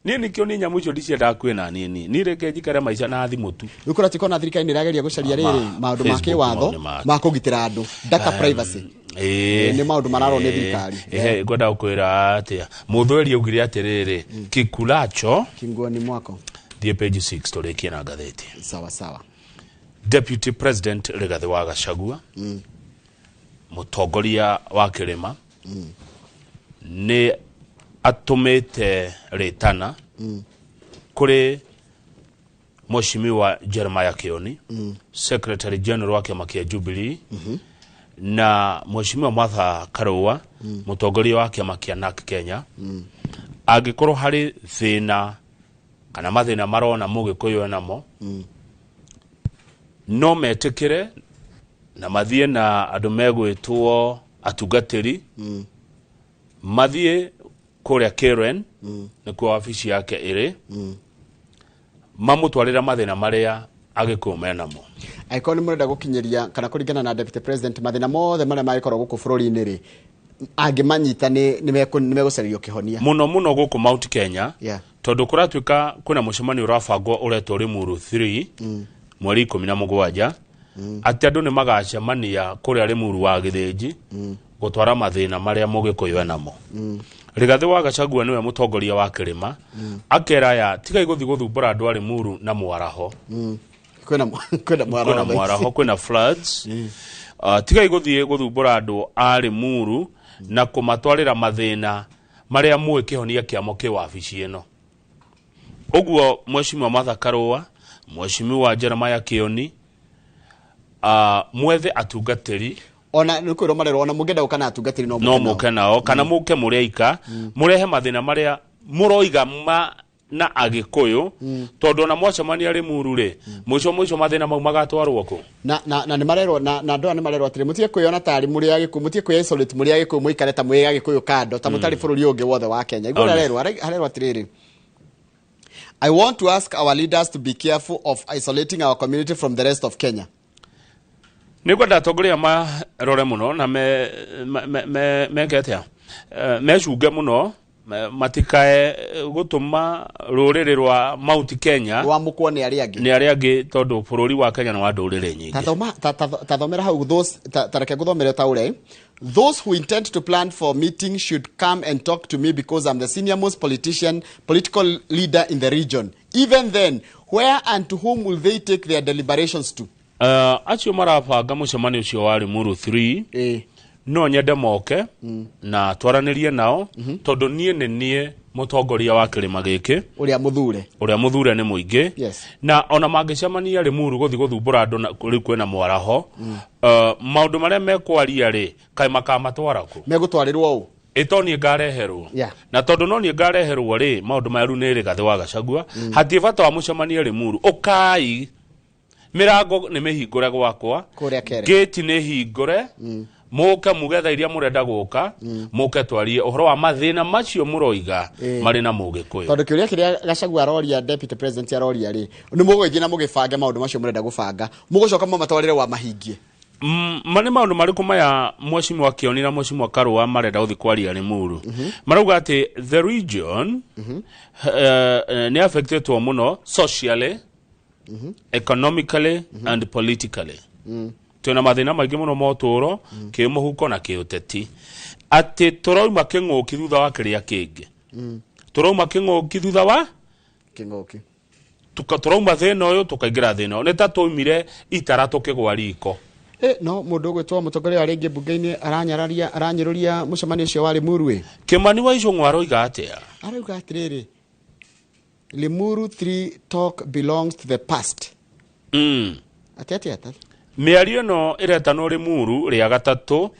Niĩ nĩkĩo niĩ nyamũ icio ndiciendaga kwĩ na niĩ niĩ reke njikare maica na thimũ tu. Rĩu kũratuĩka ona thirikari nĩ ĩrageria gũcaria rĩrĩ maũndũ ma Facebook kĩwatho maũndũ ma kũgitĩra andũ, data privacy. Nĩ maũndũ mararwo nĩ thirikari. Ĩĩ, ngwenda gũkwĩra atĩa, mũthweri augire atĩrĩrĩ, kikulacho kinguoni mwako. Thiĩ page 6 tũrĩkie na ngathĩti. Sawa sawa. Deputy President Rigathi wa Gachagua. Mũtongoria wa kĩrĩma nĩ atũmĩte rĩtana kũrĩ Mheshimiwa Jeremiah Kioni, Secretary General wa kĩama kĩa Jubilee, na Mheshimiwa Martha Karua, mũtongoria wa kĩama kĩa NARC Kenya, angĩkorwo harĩ thĩna kana mathĩna marona mũgĩkũyũ enamo, no metĩkĩre na mathiĩ na andũ megwĩtwo atungatĩri, mathiĩ kũrĩa Karen, nĩkuo wabici yake ĩrĩ, mamũtwarĩra mathĩna marĩa agĩkũyũ menamo. Angĩkorwo nĩ mũrenda gũkinyĩria kana kũringana na deputy president mathĩna mothe marĩa mangĩkorwo gũkũ bũrũri-inĩ rĩ, angĩmanyita nĩ megũcario kĩhonia. Mũno mũno gũkũ Mount Kenya, tondũ kũratuĩka kwĩna mũcemanio ũrabangwo ũretwo Limuru 3 mweri 17, atĩ andũ nĩ magacemania kũrĩa Limuru wa Gĩthĩnji gũtwara mathĩna marĩa mũgĩkũyũ enamo. Rigathĩ wa Gachagua nĩwe mũtongoria wa kĩrĩma, akera aya tigai gũthiĩ gũthumbũra andũ a Limuru na mwaraho. Kwĩna kwĩna mwaraho kwĩna mwaraho, kwĩna floods. Tigai gũthiĩ gũthumbũra andũ a Limuru na kũmatwarĩra mathĩna marĩa mũĩ kĩhonia kĩamo kĩ wabici ĩno. Ũguo Mheshimiwa Martha Karua, Mheshimiwa Jeremiah Kioni, mwethe atungatĩri. Ona nĩ kwĩrwo marerwo ona mũngĩenda gũka na atungatĩri no no mũke nao, kana mũke mũrĩ aika, mũrehe mathĩna marĩa mũroiga ma na agĩkũyũ, tondũ ona mwacemania Limuru rĩ, mũico mũico mathĩna mau magatwarwo kũ? Na na na nĩ marerwo na na andũ aya nĩ marerwo atĩrĩ, mũtige kwĩyona tarĩ mũrĩ agĩkũyũ, mũtige kwĩ isolate mũrĩ agĩkũyũ, mũikare ta mwĩ agĩkũyũ kando, ta mũtarĩ bũrũri ũngĩ wothe wa Kenya. Igũrũ harerwo harerwo atĩrĩrĩ, I want to ask our leaders to be careful of isolating our community from the rest of Kenya. Nĩ ngwenda atongoria marore mũno na me me me meke atĩa, mecunge mũno, matikae gũtũma rũrĩrĩ rwa Mount Kenya rwamũkwo nĩ arĩa angĩ, nĩ arĩa angĩ, tondũ bũrũri wa Kenya nĩ wa ndũrĩrĩ nyingĩ. Tathomera hau those, ta reke ngũthomere ta ũrĩa, those who intend to plan for meeting should come and talk to me because I'm the senior most politician, political leader in the region. Even then, where and to whom will they take their deliberations to? Acio marabanga mũcemanio ũcio wa Limuru 3, no nyende moke na twaranĩrie nao, tondũ niĩ nĩ niĩ mũtongoria wa kĩrĩma gĩkĩ ũrĩa mũthure, ũrĩa mũthure nĩ mũingĩ. Na ona mangĩcemania Limuru gũthiĩ gũthumbũra andũ rĩu kwĩna mwaraho, maũndũ marĩa mekwaria rĩ, kaĩ makamatwara kũ? Megũtwarĩrwo ũ? Ĩto niĩ ngareherwo. Na tondũ no niĩ ngareherwo rĩ, maũndũ maya rĩu nĩ Rigathĩ wa Gachagua, hatirĩ bata wa mũcemanie Limuru. Ũkai, mĩrango nĩ mĩhingũre gwakwa, gate nĩ hingũre, mũke muge thaa iria mũrenda gũka, mũke twarie ũhoro wa mathĩna macio mũroiga marĩ na mũgĩkũyũ. Tondũ kĩũria kĩrĩa Gachagua aroria, deputy president aroria rĩ, nĩ mũgũgĩthiĩ na mũgĩbange maũndũ macio mũrenda gũbanga, mũgũcoka mũmatwarĩre wa mahingie. Ma nĩ maũndũ marĩkũ maya Mheshimiwa Kioni na Mheshimiwa Karua marenda gũthiĩ kwaria Limuru? Marauga atĩ the region nĩ affectetwo mũno socially, economically and politically. Twĩna mathĩna maingĩ mũno ma ũtũũro, kĩmũhuko na kĩũteti, atĩ tũrauma kĩng'ũki thutha wa kĩrĩa kĩngĩ, tũrauma kĩng'ũki thutha wa kĩng'ũki, tũrauma thĩna ũyũ tũkaingĩra thĩna ũyũ, nĩ ta twaumire itara tũkĩgwa riko. No mũndũ ũgwĩtwo mũtongoria wa rĩngĩ mbunge-inĩ aranyararia, aranyũrũria mũcemanio ũcio wa Limuru ĩ. Kĩmani wa Icũng'wa aroiga atĩa? Arauga atĩrĩrĩ, Limuru 3 talk belongs to the past. Atĩa atĩa atĩa? Mĩario ĩno ĩretanwo Limuru rĩa gatatũ.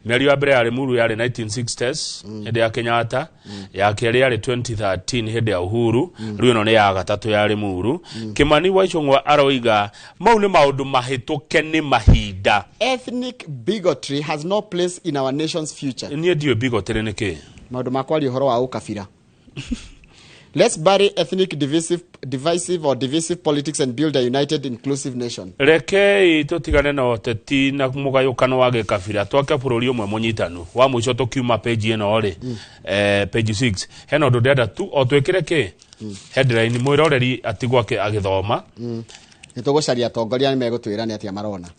Mĩario ya mbere ya Limuru yarĩ 1960s hĩndĩ ya Kenyatta, ya kerĩ yarĩ 2013 hĩndĩ ya Uhuru, rĩu ĩno nĩ ya gatatũ ya Limuru. Kĩmani wa Icũng'wa aroiga mau nĩ maũndũ mahĩtũke nĩ mahinda. Ethnic bigotry has no place in our nation's future. Niĩ ndiũĩ bigotry nĩ kĩ. Maũndũ ma kwaria ũhoro wa ũkabira. Let's bury ethnic divisive or divisive politics and build a united, inclusive nation. Rekei tũtigane na ũteti na mũgayũkano wa gĩkabira, twake bũrũri ũmwe mũnyitanu. Wa mũico tũkiuma page ĩno rĩ, page 6, hena ũndũ ndĩrenda tu o twĩkĩre kĩ headline, mwĩroreri atigwo agĩthoma. Nĩ tũgũcaria atongoria nĩ megũtwĩra nĩ atĩa marona.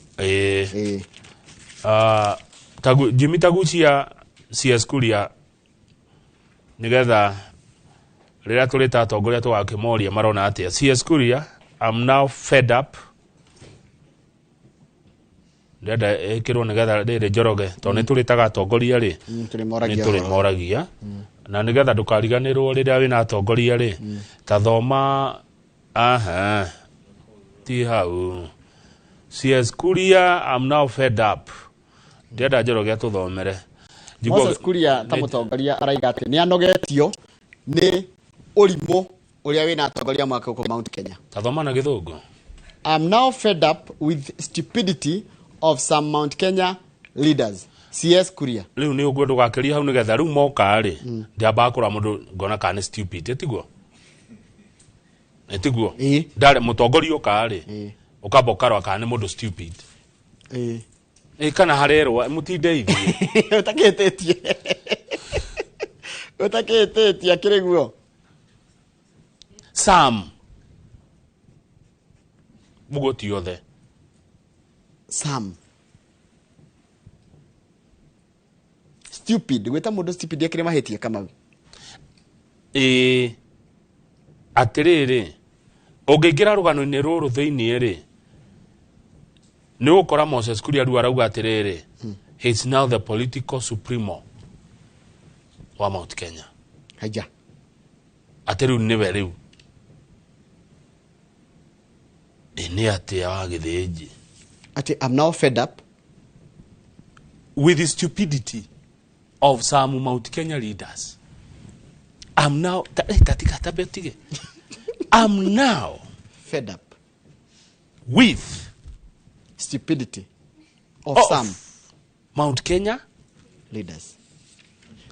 Jimmy Tagucia CS Kuria, nĩgetha rĩrĩa tũrĩta atongoria tũgakĩmoria marona atĩa. CS Kuria, I'm now fed up. Ndĩrenda ĩkĩrwo nĩgetha rĩrĩ Njoroge, tondũ nĩ tũrĩtaga atongoria rĩ, Tũrĩmoragia nĩ ũhoro. tũrĩmoragia, na nĩgetha ndũkariganĩrwo rĩrĩa wĩna atongoria rĩ, ta thoma aha ti hau CS Kuria, I'm now fed up. Ndĩrenda Njoroge atũthomere. Moses Kuria ta mũtongoria araiga atĩ nĩ anogetio nĩ ũrimũ ũrĩa wĩna atongoria mwaka gũkũ Mount Kenya. Ta thoma na gĩthũngũ. I'm now fed up with stupidity of some Mount Kenya leaders. CS Kuria. Rĩu nĩ ũguo, ndũgakĩria hau, nĩgetha rĩu moka rĩ, ndĩambaga kũrora mũndũ ngona kana nĩ stupid, ĩtiguo ĩtiguo ndarĩ mũtongoria ũka rĩ, ũkamba ũkarora kana nĩ mũndũ stupid. Ĩ kana harerwo mũtindeithie. Ũtakĩtĩtie. Ũtakĩtĩtie akĩrĩ guo. Sam mũguo ti othe. Sam. Stupid. Gwĩta mũndũ stupid akĩrĩ mahĩtia, Kamau? Ĩĩ, atĩrĩrĩ, ũngĩingĩra rũgano-inĩ rũrũ thĩiniĩ rĩ, nĩ ũgũkora Moses Kuria rĩu arauga atĩrĩrĩ, he is now the political supremo wa Mount Kenya. Haija. Atĩ rĩu nĩwe rĩu. Ĩ nĩ atĩa wa gĩthĩnji? Atĩ I'm now fed up with the stupidity of some Mount Kenya leaders. I'm now tatika tabe tige. I'm now fed up with stupidity of some Mount Kenya leaders.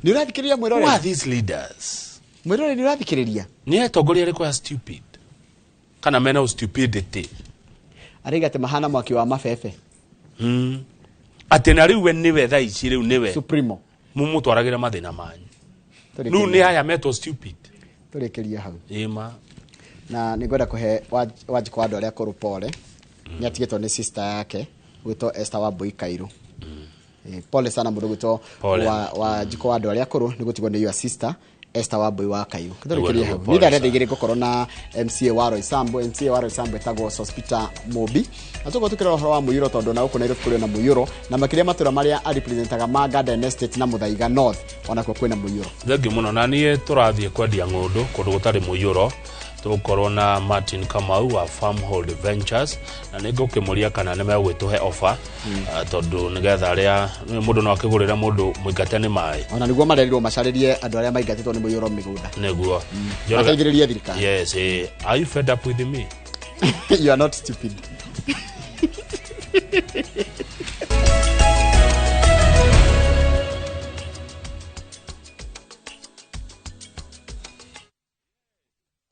Nĩ ũrathikĩrĩria mwĩroreri? Who are these leaders? Mwĩroreri, nĩ ũrathikĩrĩria? Nĩ atongoria arĩkũ ya stupid? Kana mena stupidity? Araiga atĩ mahana mwaki wa mabebe. Atĩ na rĩu we nĩwe thaa ici rĩu nĩwe supremo, mumũtwaragĩra mathĩna manyu. Rĩu nĩ aya metwo stupid. Tũrĩkĩrie hau. Ĩma. Na nĩ ngwenda kũhe Wanjikũ wa andũ arĩa akũrũ pole. Nĩ atigĩtwo nĩ sister yake gwĩtwo Esther Wambui Kairu. Pole sana mũndũ gwĩtwo Wanjikũ wa andũ arĩa akũrũ nĩ gũtigwo nĩ your sister Esther Wambui wa Kairu. Tũrĩkĩrie hau. Nĩ thaa 11 ngũkorwo na MCA wa Roysambu. MCA wa Roysambu etagwo Sospeter Mũmbi. Na tũkorwo tũkĩrora ũhoro wa mũiyũro, tondũ na gũkũ Nairobi kũrĩ na mũiyũro, na makĩria matũra marĩa arepresentaga ma Garden Estate na Muthaiga North onakuo kwĩna mũiyũro. Thengiũ mũno. Na niĩ tũrathiĩ kwendia ng'ũndũ kũndũ gũtarĩ mũiyũro. Tũgũkorwo na Martin Kamau wa Farmhold Ventures, na nĩ ngũkĩmũria kana nĩ megũgĩtũhe offer, tondũ nĩgetha arĩa mũndũ no akĩgũrĩre mũndũ mũingate nĩ maĩ. Ona nĩguo marerirwo macarĩrie andũ arĩa maingatĩtwo nĩ mũiyũro mĩgũnda. Nĩguo. Mateithĩrĩrie thirikari. Yes, are you fed up with me? You are not stupid.